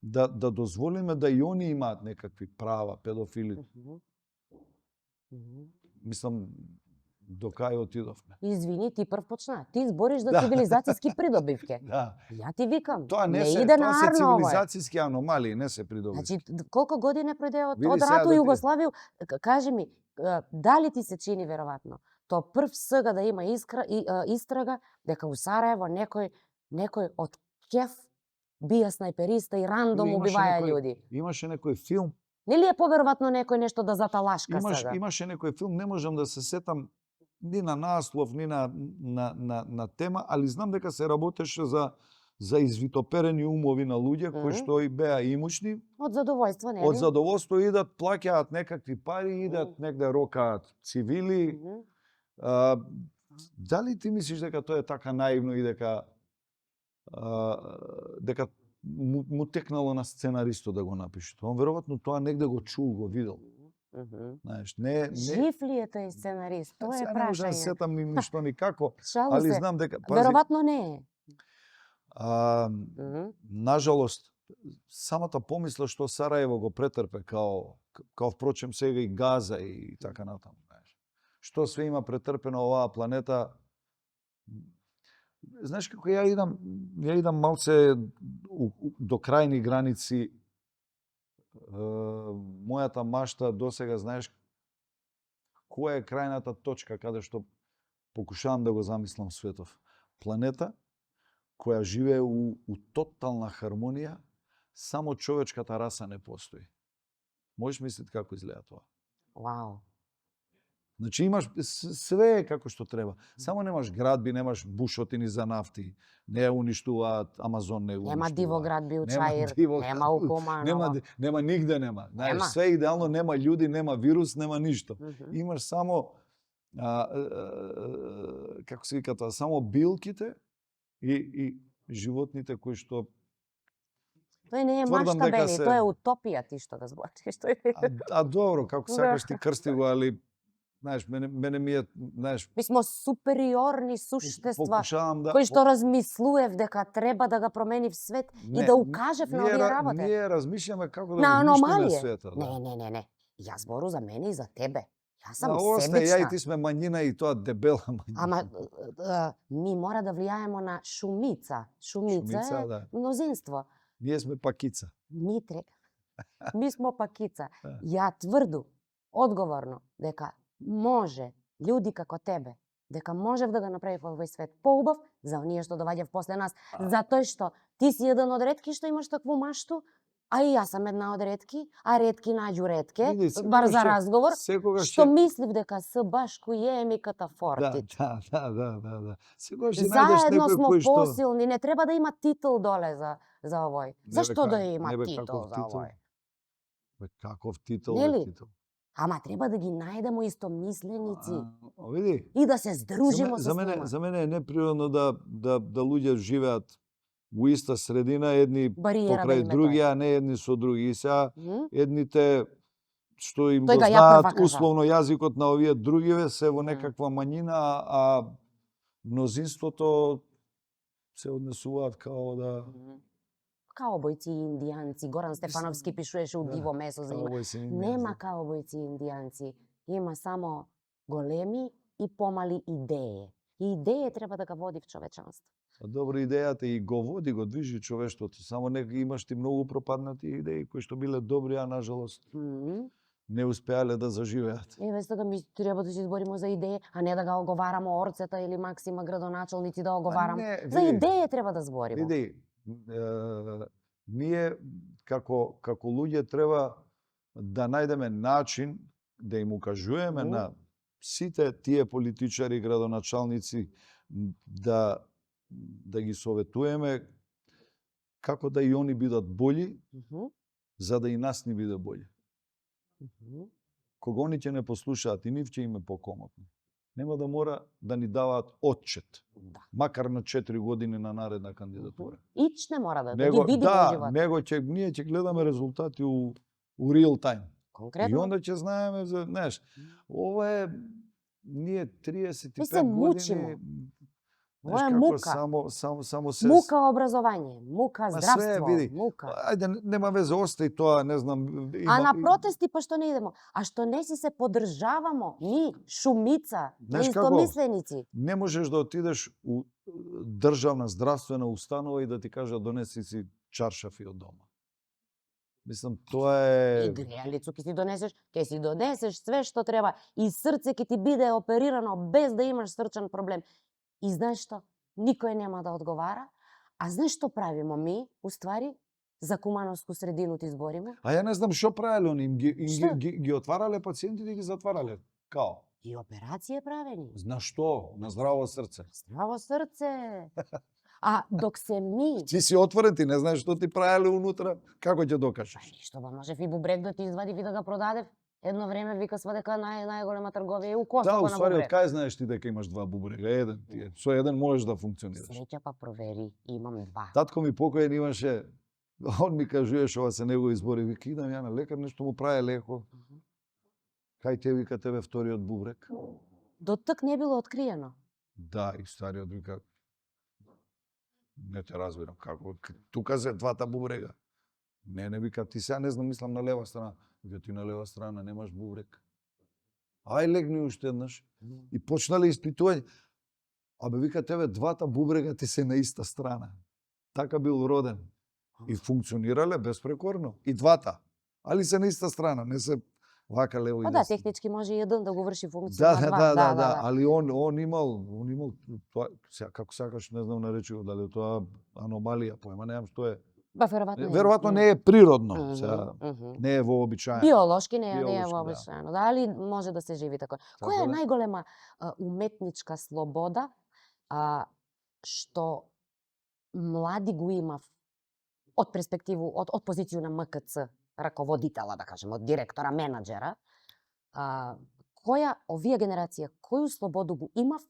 да дозволиме да и они имаат некакви права, педофили. Мислам, до кај отидовме. Извини, ти прв почна. Ти збориш за цивилизацијски придобивки. Да. Ја ти викам. Тоа не иде на се арно ова. цивилизацијски аномалии, не се придобивки. Значи, колку години пројде од Види сега рато да ти- Југославија? Кажи ми, дали ти се чини веројатно тоа прв сега да има истрага дека у Сараево некој од кеф бија снајпериста и рандом убиваја луѓе? Имаше некој филм. Нели е поверојатно некој нешто да заталашка сега? Имаше некој филм, не можам да се сетам ни на наслов, ни на тема, али знам дека се работеше за извитоперени умови на луѓе кои што и беа имучни. Од задоволство, нели? Од задоволство идат, плаќаат некакви пари, идат негде рокаат цивили. Дали ти мислиш дека тоа е така наивно и дека му текнало на сценаристот да го напише? Он веројатно тоа негде го чул, го видел. Знаеш, не Жив ли е тој сценарист? Тоа е сега не можам да се прашање. сетам ни ништо никако, Шалу али се. знам дека Веројатно не е. нажалост, самата помисла што Сараево го претрпе као впрочем сега и Газа и така натаму, знаеш. Што све има претрпено оваа планета. Знаеш како ја идам малце до крајни граници. Мојата машта досега, знаеш, која е крајната точка каде што покушавам да го замислам светов. Планета која живее у тотална хармонија, само човечката раса не постои. Можеш мислити како изгледа тоа? Вау. Значи имаш све како што треба. Само немаш градби, немаш бушотини за нафти, не ја уништуваат Амазон, не го Нема уништуваат. дивоград Нема Билчаир, дивоград, нема Укуманова. Нема нигде нема. Знаеш, Нема. све идеално, нема људи, нема вирус, нема ништо. Имаш само како се вика тоа, само билките и животните кои што Тој не е тврдам машта, дека Бени, се- тоа е утопија, ти што да збориш. добро, како сакаш ти крсти го, али знаеш, мене ми е, знаеш, Ми смо супериорни суштества покушавам да кои што размислуев дека треба да ga променив свет и да укажев на овие работи. Ние размишljаме како да На го уништиме аномалije. светот. Не. Јас збору за мене и за тебе. Јас сам Ја себична. и ти сме мањина и тоа дебела мањина. Ама ми мора да влијаеме на шумица. Шумица Шумица, е да. мнозинство. Ние сме пакица. Ми смо пакица. Ја тврду, одговорно, дека може луѓи како тебе, дека можев да го направив овој свет поубав за оние што доаѓав после нас, затоа што ти си еден од ретки што имаш такву машту, а и јас сам една од ретки, а ретки наѓу ретке, Види, бар секогаш за ќе- разговор, секогаш што ќе- мислив дека се башку јеми ката Да, фортит. да. Секогаш ќе најдеш Заедно некој смо кој што посилни, не треба да има титул доле за овој. Не бе, Зашто да не има бе, титул каков за титул? овој? Бе, каков титул, Нели? бе, титул. Ама треба да ги најдемо истомисленици Види, и да се здружимо за со мене, нема. за мене е неприродно да луѓе живеат во иста средина, едни Бариера да покрај им е други, тоа. а не едни со други. И сега Мгм. едните што им Тој го га ја знаат прва кажа. условно јазикот на овие другиве се во Мгм. некаква мањина, а мнозинството се однесуваат као да Каубојци и индијанци. Горан Стефановски пишуваше у да, Диво месо за нива. каубојци и индијанци, Нема да. каубојци и индијанци. Има само големи и помали идеи. И идеи треба да ga води в човечанство. Добро, идејата и го води, го движи човештвото. Само имаш ти многу пропаднати идеи кои што биле добри, а нажалост не успеале да заживеат. Еве сега ми треба да се избориме за идеи, а не да га оговарамо Орцета или Максима градоначалници да оговарам. не, За види, идеи треба да збориме. Види, ние како луѓе треба да најдеме начин да им укажуваме на сите тие политичари, градоначалници да ги советуваме како да и они бидат бољи, за да и нас ни биде боље. Кога они ќе не послушаат и нив ќе им е покомотно. Нема да мора да ни даваат отчет. Да. Макар на 4 години на наредна кандидатура. Ич не мора да ги види во живот. Него ние ќе гледаме резултати у real time. Конкретно. И onda ќе знаеме за, знаеш, ова е ние 35 Ми се мучимо. години. Ова е како мука. само се Мука образование, мука здравство, види, мука. Ајде, нема везе, остаи тоа, не знам. А на протести па што не идемо? А што не си се подржавамо? Ми, шумица, Знаеш како? неистомисленици. Не можеш да отидеш у државна здравствена установа и да ти кажа донеси си чаршафи од дома. Мислам, тоа е... И грејалицу ќе си донесеш све што треба и срце ќе ти биде оперирано без да имаш срчен проблем. И знаеш што? Никој нема да одговара. А знаеш што правимо ми, уствари? За кумановску средину ти збориме? А ја не знам што правеле они, Што? ги отварале пациентите и ги затварале. Као? И операција правени. На што? На здраво срце. Здраво срце. А док се ми... Ти си отворен, ти не знаеш што ти правеле унутра, како ќе докажеш? Ништо, ба можев и бубрек да ти извадив и да го продадев. Едно време викасва дека најголема трговија е у Косово Да, на уствари, од бубрек. кај знаеш ти дека имаш два бубрега? Еден ти е. Со еден можеш да функционираш. Среќа па провери, имам два. Татко ми покоен имаше, он ми кажуваше, ова се негови збори, вика, идам ја на лекар, нешто му прави леко. Кај те, вика, тебе вториот бубрек? До тк не било откриено. Да, и стариот вика, не те разбирам, како, тука се двата бубрега. Не, вика, ти сега не знам, мислам на лева страна. Вика, ти на лева страна немаш бубрек. Ај, легни уште еднаш. И почнале испитување. Абе, вика, тебе двата бубрега ти се на иста страна. Така бил роден. И функционирале безпрекорно. И двата. Али се на иста страна, не се вака лево и Па десно. да, технички може и еден да го врши функција Да, на два. да. Али он имал тоа, сега, како сакаш, не знам наречи го, дали тоа аномалија, поема немам што е. Ба, веројатно. Веројатно не е природно, сега, не е вообичаено. Биолошки не е Биолошки, вообичаено, да, али може да се живи така. Која е да. најголема уметничка слобода што млади го имав од перспективу, од позиција на МКЦ, раководитела, да кажем, од директора, менаџера, која овие генерација, коју слободу го имав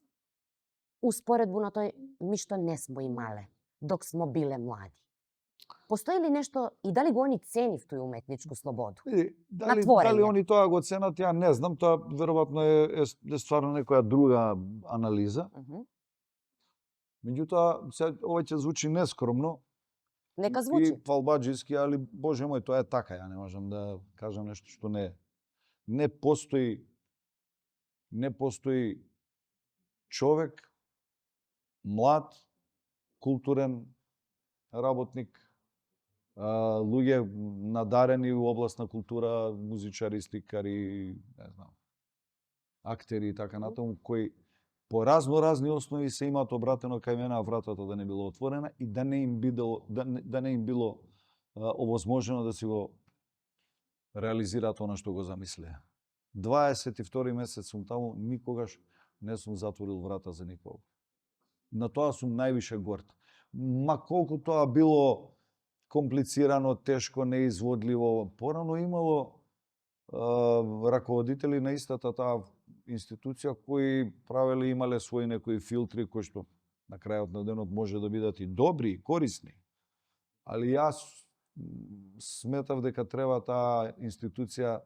успоредбу на тој ми што не смо имале док смо биле млади? Постои ли нешто и дали го они ценив тој уметничку слободу? Дали они тоа го ценат, ја не знам, тоа веројатно е стварно некоја друга анализа. Меѓутоа, ова ќе звучи нескромно, Нека звучи. и фалбаџиски, али боже мој, тоа е така, ја не можам да кажам нешто што не е. Не постои човек, млад, културен работник, луѓе надарени во област на култура, музичари, сликари, не знам, актери и така натаму, кои по разни основи се имаат обратено кај мене, а вратата да не било отворена и да не им било овозможено да си го реализираат она што го замислеа. 22 месец сум таму, никогаш не сум затворил врата за никого. На тоа сум највише горд. Ма колку тоа било комплицирано, тешко, неизводливо, порано имало раководители на истата таа институција кои правеле, имале свои некои филтри кои што на крајот на денот може да бидат и добри и корисни. Али јас сметав дека треба таа институција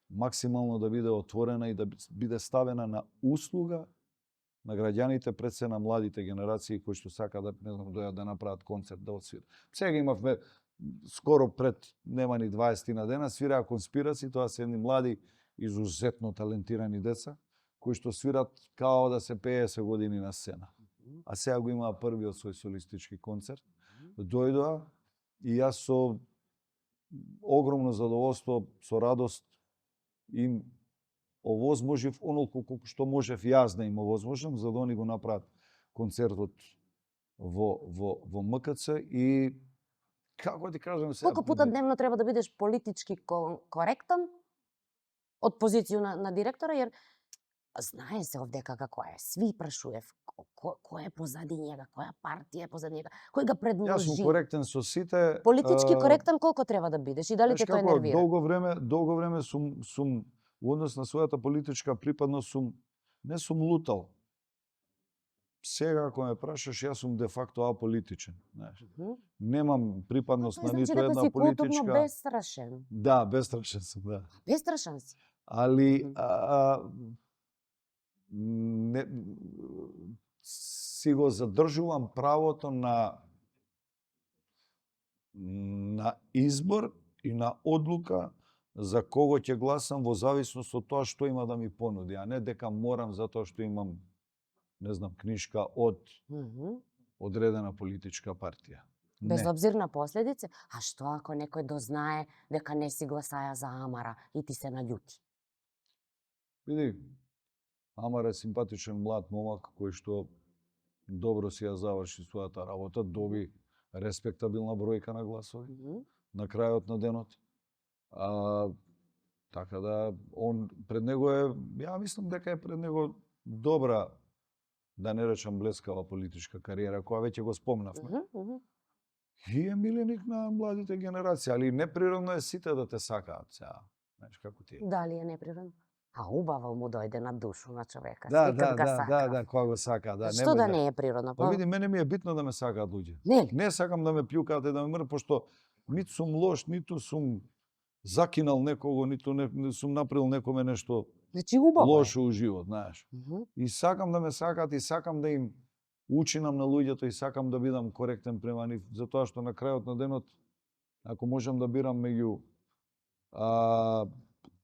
максимално да биде отворена и да биде ставена на услуга на граѓаните, пред се на младите генерации кои што сакаат да, не знам, дојдат да направат концерт, да отсвират. Сега имавме скоро пред нема ни 20 на дена свираа Конспираци, тоа се едни млади изузетно талентирани деца кои што свират као да се 50 години на сцена. А сега го имаа првиот свој солистички концерт. Дојдоа и јас со огромно задоволство, со радост им овозможив онолку колку што можев јас да им овозможам, за да они го направат концертот во МКЦ и како ти кажам сега... Колку пута дневно треба да бидеш политички коректен од позиција на директора, jer знае се овдека како е. Сви прашуев кој е позади njega, која партија е позади njega, кој го предложи. Јас сум коректен со сите. Политички коректен колку треба да бидеш и дали те тоа нервира? Долго време сум во однос на својата политичка припадност не сум лутал. Сега ако ме прашаш, јас сум де факто аполитичен, знаеш. Немам припадност на ниту една политичка. Значи дека си бестрашен. Да, бестрашен сум, да. Бестрашен си. Али не, си го задржувам правото на избор и на одлука за кого ќе гласам во зависност од тоа што има да ми понуди, а не дека морам затоа што имам, не знам, книжка од одредена политичка партија. Без обзир на последици, а што ако некој дознае дека не си гласаја за Амара и ти се наљути? Види, Амар е симпатичен млад момак кој што добро си ја заврши својата работа, доби респектабилна бројка на гласови на крајот на денот. Така да, он пред него е, ја мислам дека е пред него добра, да не речам блескава политичка кариера, која веќе го спомнавме. И е миленик на младите генерации, али неприродно е сите да те сакаат сега. Знаеш како ти е. Дали е неприродно? А убаво му дојде на душу на човека. Да, кога го сака, да. Што да не е природно? Па види, мене ми е битно да ме сакаат луѓе. Не сакам да ме пљукаат и да ме мрт, пошто ниту сум лош, ниту сум закинал некого, ниту не сум направил некоме нешто лошо у живот, знаеш. И сакам да ме сакаат и сакам да им учинам на луѓето и сакам да бидам коректен према нив, затоа што на крајот на денот, ако можам да бирам меѓу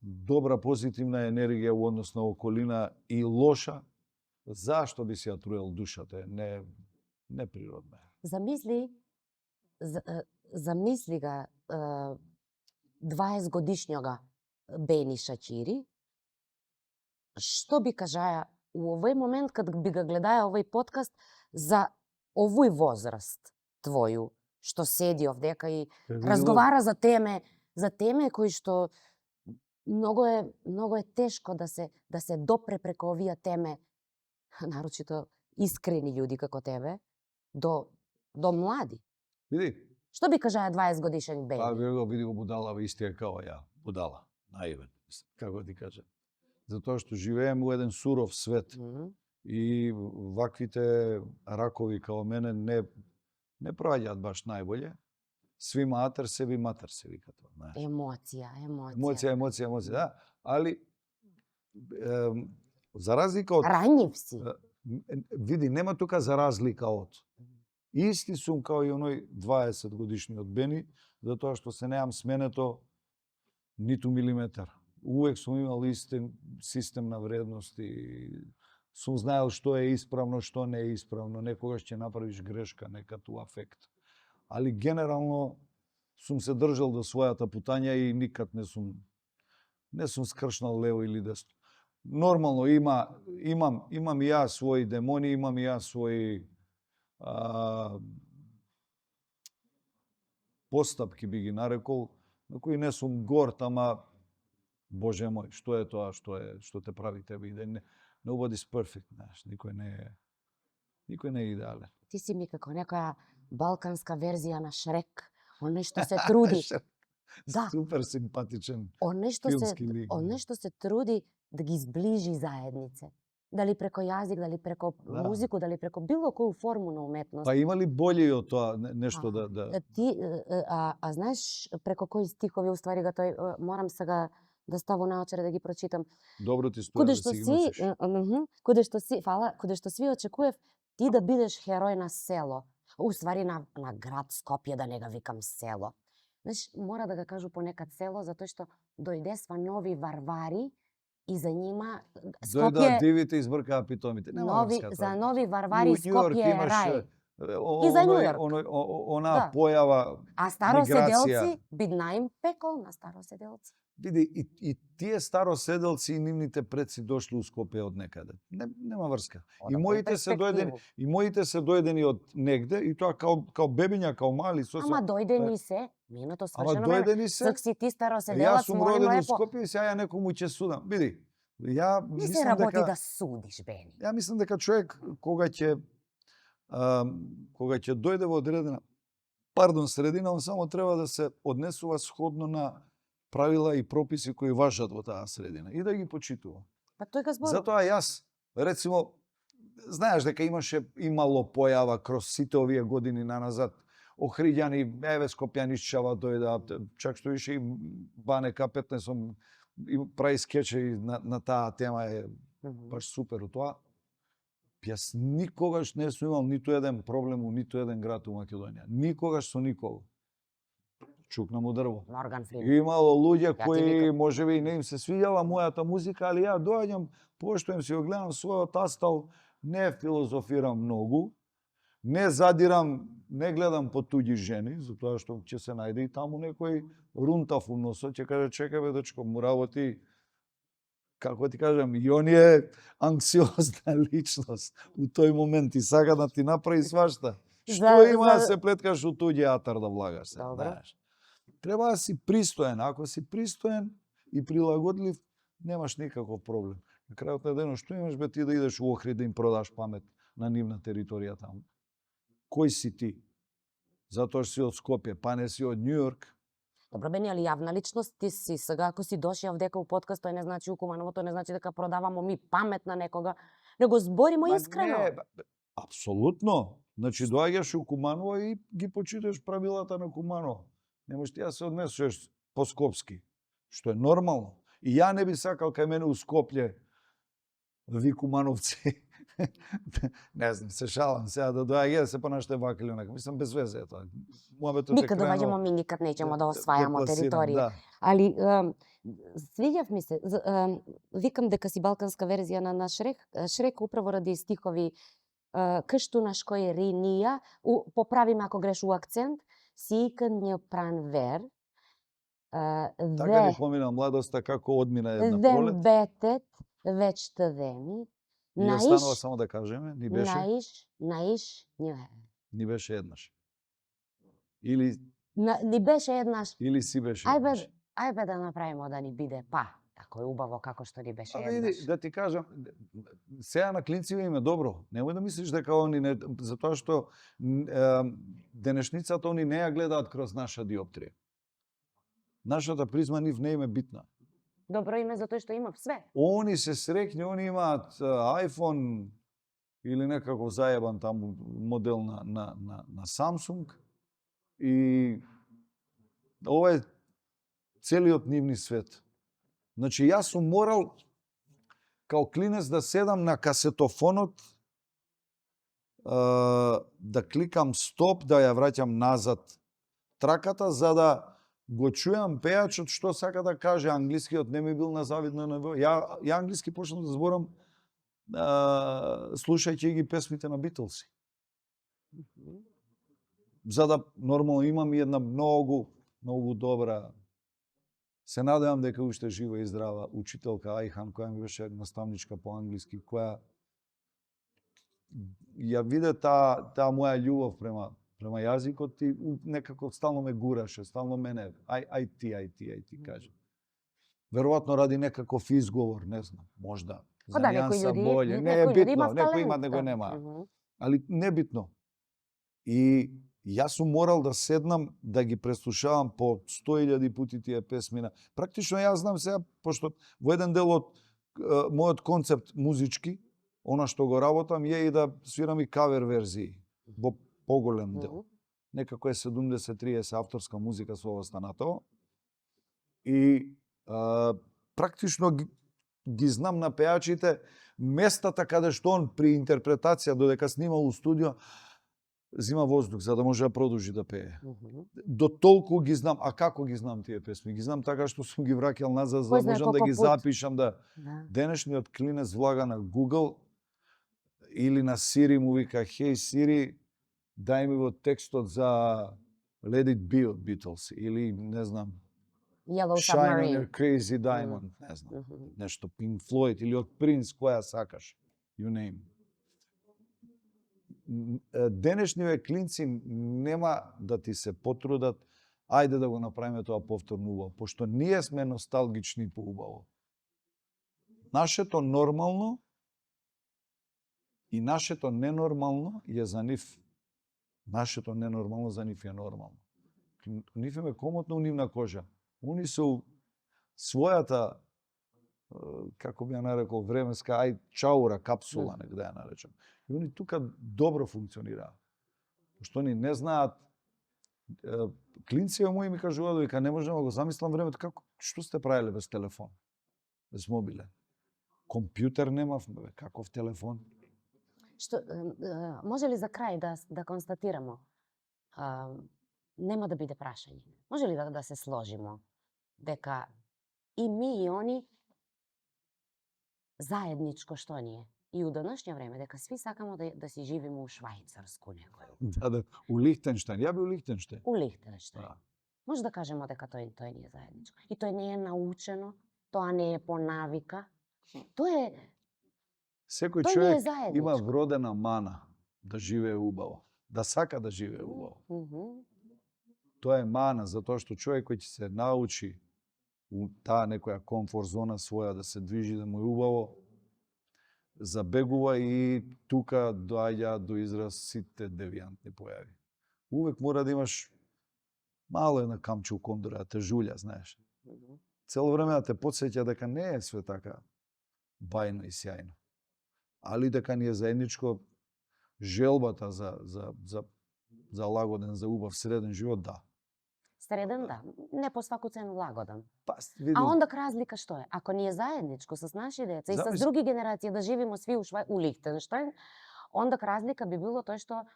добра позитивна енергија во однос на околина и лоша, зашто би си ја труел душата? Не природно е. Замисли га 20 годишњога Бени Шачири, што би кажаја у овој момент кад би ga гледаја овој подкаст за овој возраст твоју, што седи овдека и разговара за теме кои што многу е тешко да се допре преку овие теме, нарочито искрени луѓе како тебе, до млади. Види. Што би кажаја 20 годишен Бени? Види го будала, истија као ја, будала, наивен, како ти кажа. Затоа што живееме во еден суров свет и ваквите ракови као мене не проаѓаат баш најболje. Сви матер, себе матер се вика тоа, знаеш. Емоција, да. Али за разлика од ранив си. Види, нема тука за разлика од. Исти сум као и оној 20 годишниот Бени, затоа што се неам сменето ниту милиметар. Увек сум имал истен систем на вредности. Сум знаел што е исправно, што не е исправно. Некогаш ќе направиш грешка, нека тоа афект. Али генерално сум се држал до својата путања и никад не сум скршнал лево или десно. Нормално имам и јас своји демони, имам и јас своји постапки би ги нарекол, на кои не сум горд, ама Боже мој, што е тоа што те прави тебе идеален? Nobody's perfect, знаеш, никој не е идеален. Ти си ми како некоја балканска верзија на Шрек, оној што се труди. Да. Супер симпатичен. Он нешто филмски лик, он да. нешто се труди да ги зближи заеднице. Дали преко јазик, дали преко Да. музику, дали преко било коju форму на уметност. Па има ли болje од тоа нешто да... Ти, знаеш преко кои стихови уствари го тој, морам сега да ставам наочаре да ги прочитам. Добро ти стоја Куде да што си ги си, носиш. куде што сви очекував ти да бидеш херој на село. Уствари на град Скопје, да не ga викам село. Знаеш, мора да го кажу понекад село, затоа што дојдесва нови варвари и за нима Дојдоа Скопје, дивите и избркаа питомите. Нема врска за тоа. нови И варвари у Њујорк Скопје е имаш, рај. И за Њујорк. Онаа Да. појава, А староседелци, миграција. бидна им пекол на староседелци. Види, и тие староседелци и нивните предци дошли у Скопје од некаде. Нема врска. И моите се дојдени од негде, и тоа као бебиња, као мали, сосем. Ама дојдени се, минато Ама свршено време. дојдени се. Зак си ти Јас староседелец, сум молимо роден у лепо. Скопје и сега ја некому ќе судам. Види, ја Не се мислам работи дека да судиш, Бени. ја мислам дека човек кога ќе дојде во одредена средина, он само треба да се однесува сходно на правила и прописи кои важат во таа средина и да ги почитува. Па тој га зборува. Затоа јас, рецимо, знаеш дека имало појава кроз сите овие години наназад, Охриѓани, Скопјанишчава дојдаа, чак што ише и Бане К15 и прави скечеви на таа тема, е баш супер тоа. Јас никогаш не сум имал ниту еден проблем у ниту еден град у Македонија. Никогаш со никого. Чукнам у дрво. Морган Фриман. Имало луѓе ти кои викам. можеби и не им се свиѓала мојата музика, али ја доаѓам, поштуем си го гледам својот астал, не филозофирам многу, не задирам, не гледам по туѓи жени, затоа што ќе се најде и таму некој рунтав у носот, ќе каже чекај бе дечко, му работи, како ти кажам, и он е анксиозна личност у тој момент и сака да ти направи свашта. Што има да се плеткаш у туѓи атар да влагаш се, знаеш. Треба да си пристоен, ако си пристоен и прилагодлив, немаш никаков проблем. На крајот на денот, што имаш бе ти да идеш у Охрид да им продаш памет на нивна територија таму? Кој си ти? Затоа што си од Скопје, па не си од Њујорк. Добро, Бени, али јавна личност ти си. Сега, ако си дошјав дека у подкаст, тој не значи укуманово, тој не значи дека продавамо ми памет на некога, него зборимо искрено. Апсолутно. Значи, доаѓаш у Куманово и ги почиташ правилата на Куманово. Не можеш ти да се однесуваш по-скопски, што е нормално. И ја не би сакал кај мене у Скопје ви Кумановци. Не знам, се шалам сега да доаѓа да се понаште вакли онака. Мислам без везе тоа. Никад доаѓамо ми, никад неќемо да освајамо територија. Да. Али свиѓав ми се, викам дека си балканска верзија на Шрек. Шрек управо ради стихови кашту наш кој ринија, поправиме ако грешува акцент, си икан пран вер. Така ни помина младоста, како одмина една пролет. Вем бетет, веќе веми. И останува само да кажеме, ни беше. Наиш, Ни беше еднаш. Или ни беше еднаш. Или си беше еднаш. Ајбе да направиме да ни биде тако е убаво како што ни беше еднаш. Види, да ти кажам, сега на клинциве им е добро. Немој да мислиш дека они не, затоа што денешницата они не ја гледаат кроз наша диоптрија. Нашата призма нив не им е битна. Добро име затоа што имав све. Они се срекни, они имаат iPhone или некако заебан таму модел на Samsung и ова е целиот нивни свет. Значи, јас сум морал као клинец да седам на касетофонот, да кликам стоп, да ја враќам назад траката, за да го чујам пејачот што сака да каже. Англискиот не ми бил на завидно ниво. Ја англиски почнав да зборам слушајќи ги песмите на Битлси. За да нормално имам и една многу добра, се надевам дека уште жива и здрава учителка Ајхан, која ми беше наставничка по англиски, која ја виде таа моја љубов према јазикот и некако стално ме гураше, стално мене ај ти каже. Веројатно ради некаков изговор, не знам, можда за нијанса боле, не е битно, некој има, некој нема. Али небитно. И Јас сум морал да седнам да ги преслушавам по 100.000 пати тие песмина. Практично јас знам сега, пошто во еден дел од мојот концепт музички, она што го работам е и да свирам и кавер верзии во поголем дел. Некако е 70-30 авторска музика со останато. И практично ги знам на пеачите местата каде што он при интерпретација додека снимал у студио зима воздух за да може да продолжи да пее. До толку ги знам, а како ги знам тие песми? Ги знам така што сум ги враќал назад за да можам да ги запишам да. Денешниот клинец влага на Google или на Siri му вика "Hey Siri, дај ми го текстот за Let It Be од Beatles" или не знам Yellow Shine on Submarine. Your Crazy Diamond, не знам, нешто Pink Floyd или од Принц, која сакаш, you name. Денешниве клинци нема да ти се потрудат, ајде да го направиме тоа повторно убаво, пошто ние сме носталгични по убаво. Нашето нормално и нашето ненормално е за нив. Нашето ненормално за нив е нормално. Нив е комотно у нивна кожа. Они се својата, како би ја нарекол, временска чаура, капсула, нека да ја наречам. И они тука добро функционираат. Пошто они не знаат, клинци мои ми кажуваат дека не можам да го замислам времето, како, што сте правиле без телефон, без мобиле. Компјутер немавме, каков телефон. Што може ли за крај да констатираме? Нема да биде прашање. Може ли да се сложимо дека и ми и они заедничко што ни е? И у денешно време дека сви сакаме да си живееме у Швајцарско некој. Да, у Лихтенштајн. Ја би у Лихтенштајн. У Лихтенштајн. Може да кажеме дека тој ни е заедничко. И тој не е научено, тоа не е по навика. Тоа е Секој човек има вродена мана да живее убаво, да сака да живее убаво. Тоа е мана, затоа што човек кој ќе се научи у таа некоја комфорт зона своја да се движи, да му е убаво, забегува и тука доаѓа до израз сите девијантни појави. Увек мора да имаш мало една камче у кондора, да те жулја, знаеш. Цело време да те потсеќа дека не е све така бајно и сјајно. Али дека ни е заедничко желбата за лагоден, за убав среден живот, да. Среден, да. Не по сваку цену лагоден. Види... А ондак разлика што е? Ако ни е заедничко с наши деца и с други генерации да живееме сви у Лихтенштајн, ондак разлика би било тој што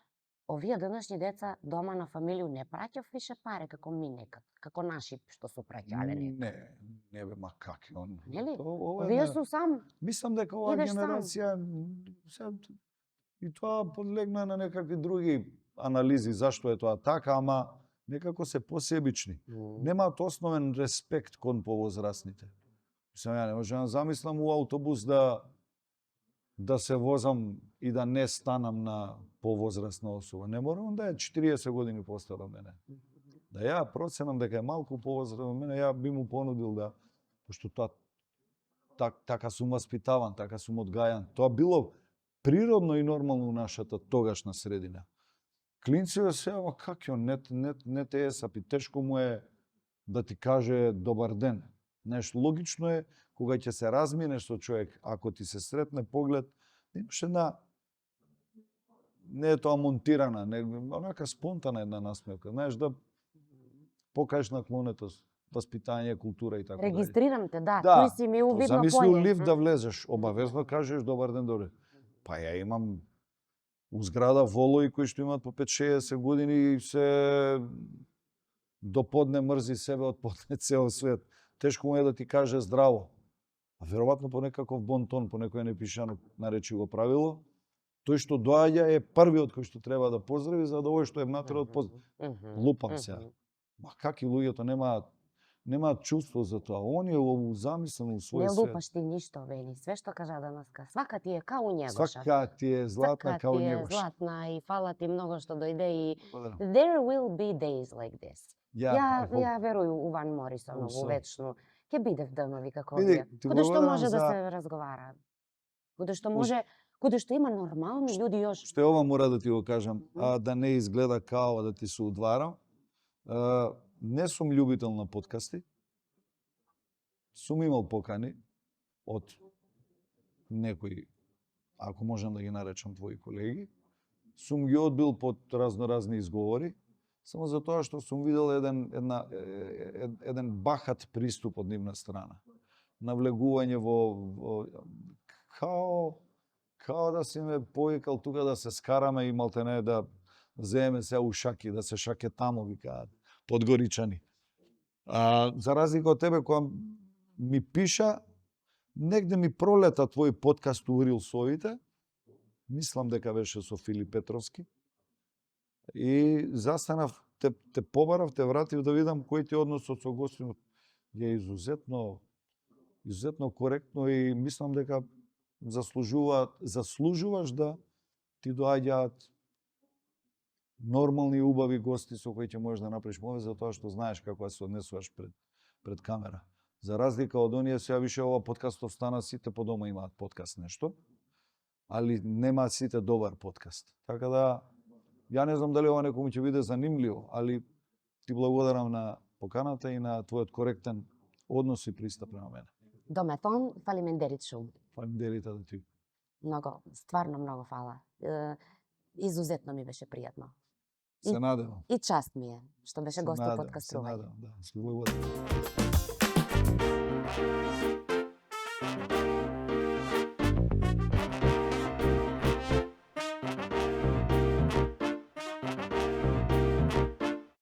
овие денешни деца дома на фамилију не праќав више пари како ми некад, како наши што су праќале некад. Не бе, ма как е он? Нели? Овие су сам. Мислам дека оваа генерација и тоа подлегна на некакви други анализи зашто е тоа така, ама некако се посебични. Немаат основен респект кон повозрасните. Мислам, ја не можам да замислам у автобус да се возам и да не станам на повозрасна особа. Не морам да е 40 години постара мене. Да ја проценам дека е малку повозрасна мене, ја би му понудил да, пошто тоа така сум васпитаван, така сум одгајан. Тоа било природно и нормално у нашата тогашна средина. Клинците се, ама как ја, не те есапи, тешко му е да ти каже добар ден. Знаеш, логично е, кога ќе се разминеш со човек, ако ти се сретне поглед, имаш една, не е тоа монтирана, онака спонтана една насмевка. Знаеш, да покажеш наклонетост, васпитање, култура и така. Регистрирам те, да, кој си ми увидно поле. Замисли у лифт да влезеш, обавезно кажеш добар ден, добре. Па ја имам у зграда волои кои што имаат по 5-60 години и се до подне мрзи себе од подне цел свет. Тешко му е да ти каже здраво. А веројатно по некаков бонтон, по некој непишано наречиво правило, тој што доаѓа е првиот кој што треба да поздрави, за да овој што е матерот поздрави. Лупам се. Ма как и луѓето немаат чувство за тоа. Он е замислен у свој свет. Не лупаш ти ништо, Вели. Све што кажа данаска. Свака ти е као Njegоша. Свака ти е златна као Njegоша. Свака ти е златна и фала ти многу што дојде и there will be days like this. Ја веруј у Ван Морисонов, вечно. Ќе биде вдънови како овие. Каде што може да се разговара. Каде што може каде што има нормални луѓе још. Што е ова мора да ти го кажам, да не изгледа као да ти се удварам. Не сум љубител на подкасти. Сум имал покани од некои, ако можам да ги наречам твои колеги. Сум ги одбил под разноразни изговори, само затоа што сум видел еден бахат приступ од нивна страна. Навлегување во као да си ме повикал тука да се скараме и малтене да земеме се ушаки, да се шакетамо, викаат подгоричани. За разлика од тебе, кога ми пиша, негде ми пролета твој подкаст у Рилсовите, мислам дека беше со Филип Петровски, и застанав, те побарав, те вратив да видам кој ти односот со гостинот е изузетно коректно и мислам дека заслужуваш да ти доаѓаат нормални и убави гости со кои ќе можеш да направиш мове, затоа што знаеш како да се однесуваш пред камера. За разлика од оние, сега више ова подкастов стана, сите по дома имаат подкаст нешто, али немаат сите добар подкаст. Така да, ја не знам дали ова некому ќе биде занимливо, али ти благодарам на поканата и на твојот коректен однос и пристап према мене. Домефон, фалиментерит шум. Фалиментерите да ти. Многу, стварно многу фала. Изузетно ми беше пријатно. Се надевам. И част ми е, што беше гост у подкаст Се Рување. надевам, да. Се благодарам.